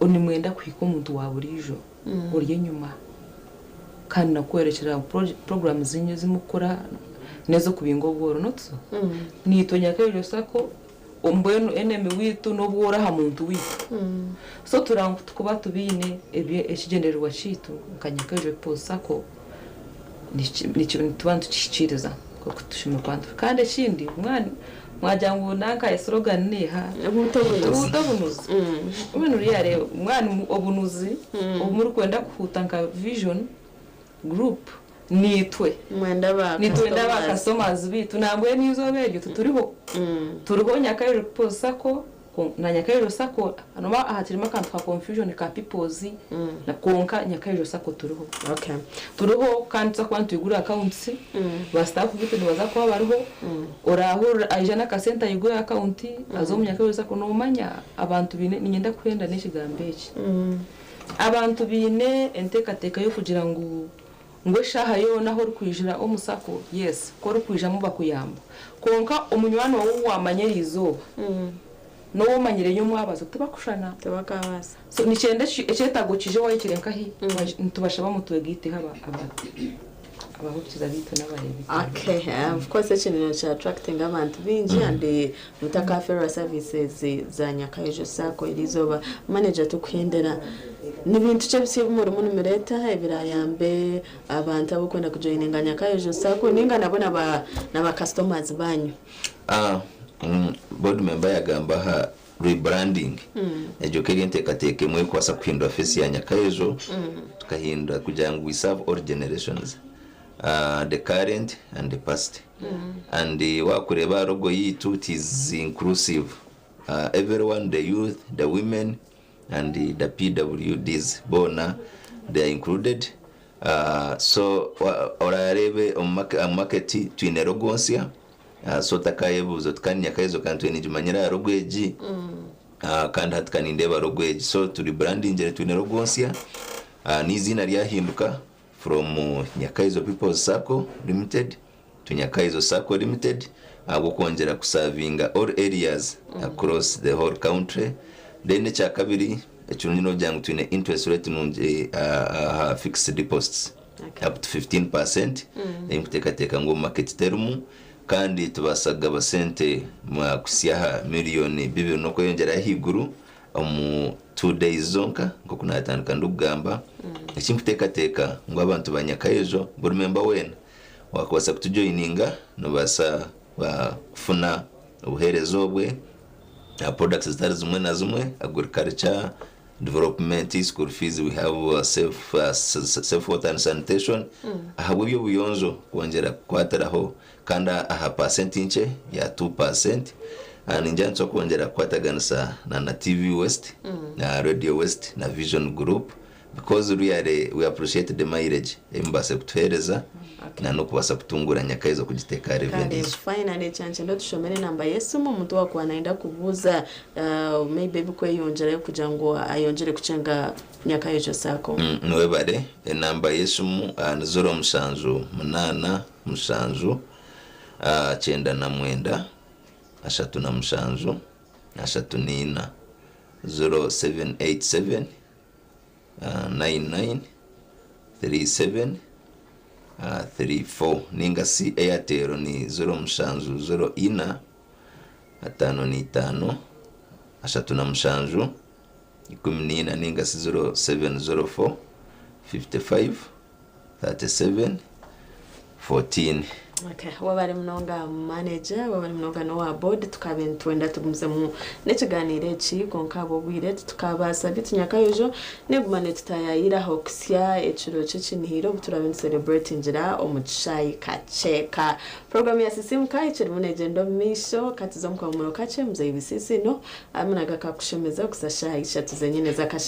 nimwenda kuhika omuntu wa buriijo ori enyima kandi nakworekyera ngu puroguraamu zinyu ezi murikukora n'ez'okubinga obworo not so? Naitwe Nyakairwe Sacco mbwenu enemy waitu n'obworo aha muntu waitu so turanga ngu tukuba tubiine ekigyendererwa kyaitu nka Nyakairwe People's Sacco nituba nitukihikiiriza nk'oku tushemereire kuba nituri. Kandi ekindi mwagira ngu nanka eslogan neeha? Obuto obunuzi. Obuto obunuzi. Mbwenu oriya reeba mwana obunuzi obu murikwenda kuhuuta nka vision group niitwe. Mwenda ba Nitwenda ba customers. customers baitu nambwenu eizooba eryo tituriho. Turiho Nyakairwe People's Sacco na Nyakairwe Sacco harimu hakirimu akantu ka confusion ka people's kwonka Nyakairwe Sacco turiho. Turiho kandi nituza kuba nitwigura accounts, ba staff baitu nibaza kuba bariho, orahurira aija n'akasente ayigure account aze omu Nyakairwe Sacco nomanya abantu baine niinyenda kuhenda n'ekigambo eki. Abantu baine enteekateeka y'okugira ngu ngu eshaaha yoona ahu orikwijira omu sacco, yes, ku orikwijamu bakuyamba kwonka omunywani waawe ou waamanya eriizooba n'ou omanyire nyomwabazo tibakushushana. Tibakabaasa. So nikyenda ekyetaago kiije waahikire nkahi, nitubashaba mutwegaiteho abahurikiza baitu n'abareebi. Okay, of course eki nikyo attracting abantu baingi and mutakaferwa services za Nyakayojo Sacco eriizooba. Manager tukuhendera, ni bintu ki ebisya ebi murimu nimureeta ebirayambe abantu abarikwenda kujoininga Nyakayojo Sacco ninga nabo na ba customers banyu? Board member yagamba aha rebranding egyo ka eri enteekateeka emwe erikubaasa kuhindura face ya Nyakayojo tukahindura kugira ngu we serve all generations the current and the past and wakureeba aha logo yaitu it is inclusive everyone the youth the women and the PWDs boona they are included. So orareebe omu market twine logo nsya. So otakayebuuza oti kandi Nyakaizo kandi twine nigimanyira aha logo egi, kandi hati ka nindeeba logo egi. So turi brandingire, twine logo nsya, n'iziina ryahinduka from Nyakaizo People's Sacco Limited to Nyakaizo Sacco Limited, ahabw'okwongyera kusavinga all areas across the whole country. Then ekyakabiri ekirungi nogira ngu twine interest rate nungi aha fixed deposits up to 15%, nkuteekateeka ngu omu market terimu. Kandi tubaasa kugaba sente kuhitsya aha 2,000,000 n'okweyongyerayo ahaiguru omu 2 days zonka, nk'oku natandika ndikugamba. Ekinkuteekateeka ngu abantu ba Nyakayejo, buri member weena wakubaasa kutujoininga, nobaasa kufuna obuheereza obwe, products zitari zimwe na zimwe: agriculture development, school fees, we have safe water and sanitation, ahabw'ebyobuyonjo kwongyera kukwatiraho, kandi aha pasenti nkye ya 2%. Ningira nso kwongyera kukwataganisa na TV West, na Radio West na Vision Group, because really we appreciate the mileage emubaase kutuheereza na n'okubaasa kutungura Nyakaizo kugiteeka Kare. Revenues. Finally, kyankye tushomere enamba y'esimu, omuntu wakuba nayenda kubuuza maybe ebikweyongyerayo kugira ngu ayongyere kucenga Nyakayejo Sacco. Niwebare. Enamba y'esimu ni 0787 99 37 34, 0787 99 37 34, ninga si Airtel ni 0704 55 37 14, ninga si 0704 55 37 14. Okay, wabari munonga manager, wabari munonga n'owa board. Tukabe nitwenda tugumizemu n'ekiganiro eki, konka obwire tukabaasa bitu Nyakayojo neguma nitutayayiraho kusya ekiro ky'ekinihiro obu turabe nitucelebratingira omu kishaayi kaceeka. Programu ya Sisimuka ekirimu negyenda omu maisho. Katuze omu kahumuro kakye. Muzeyi Bisisino amunaga kakushemeza kusa shaaha 3 zenyine z'akashe.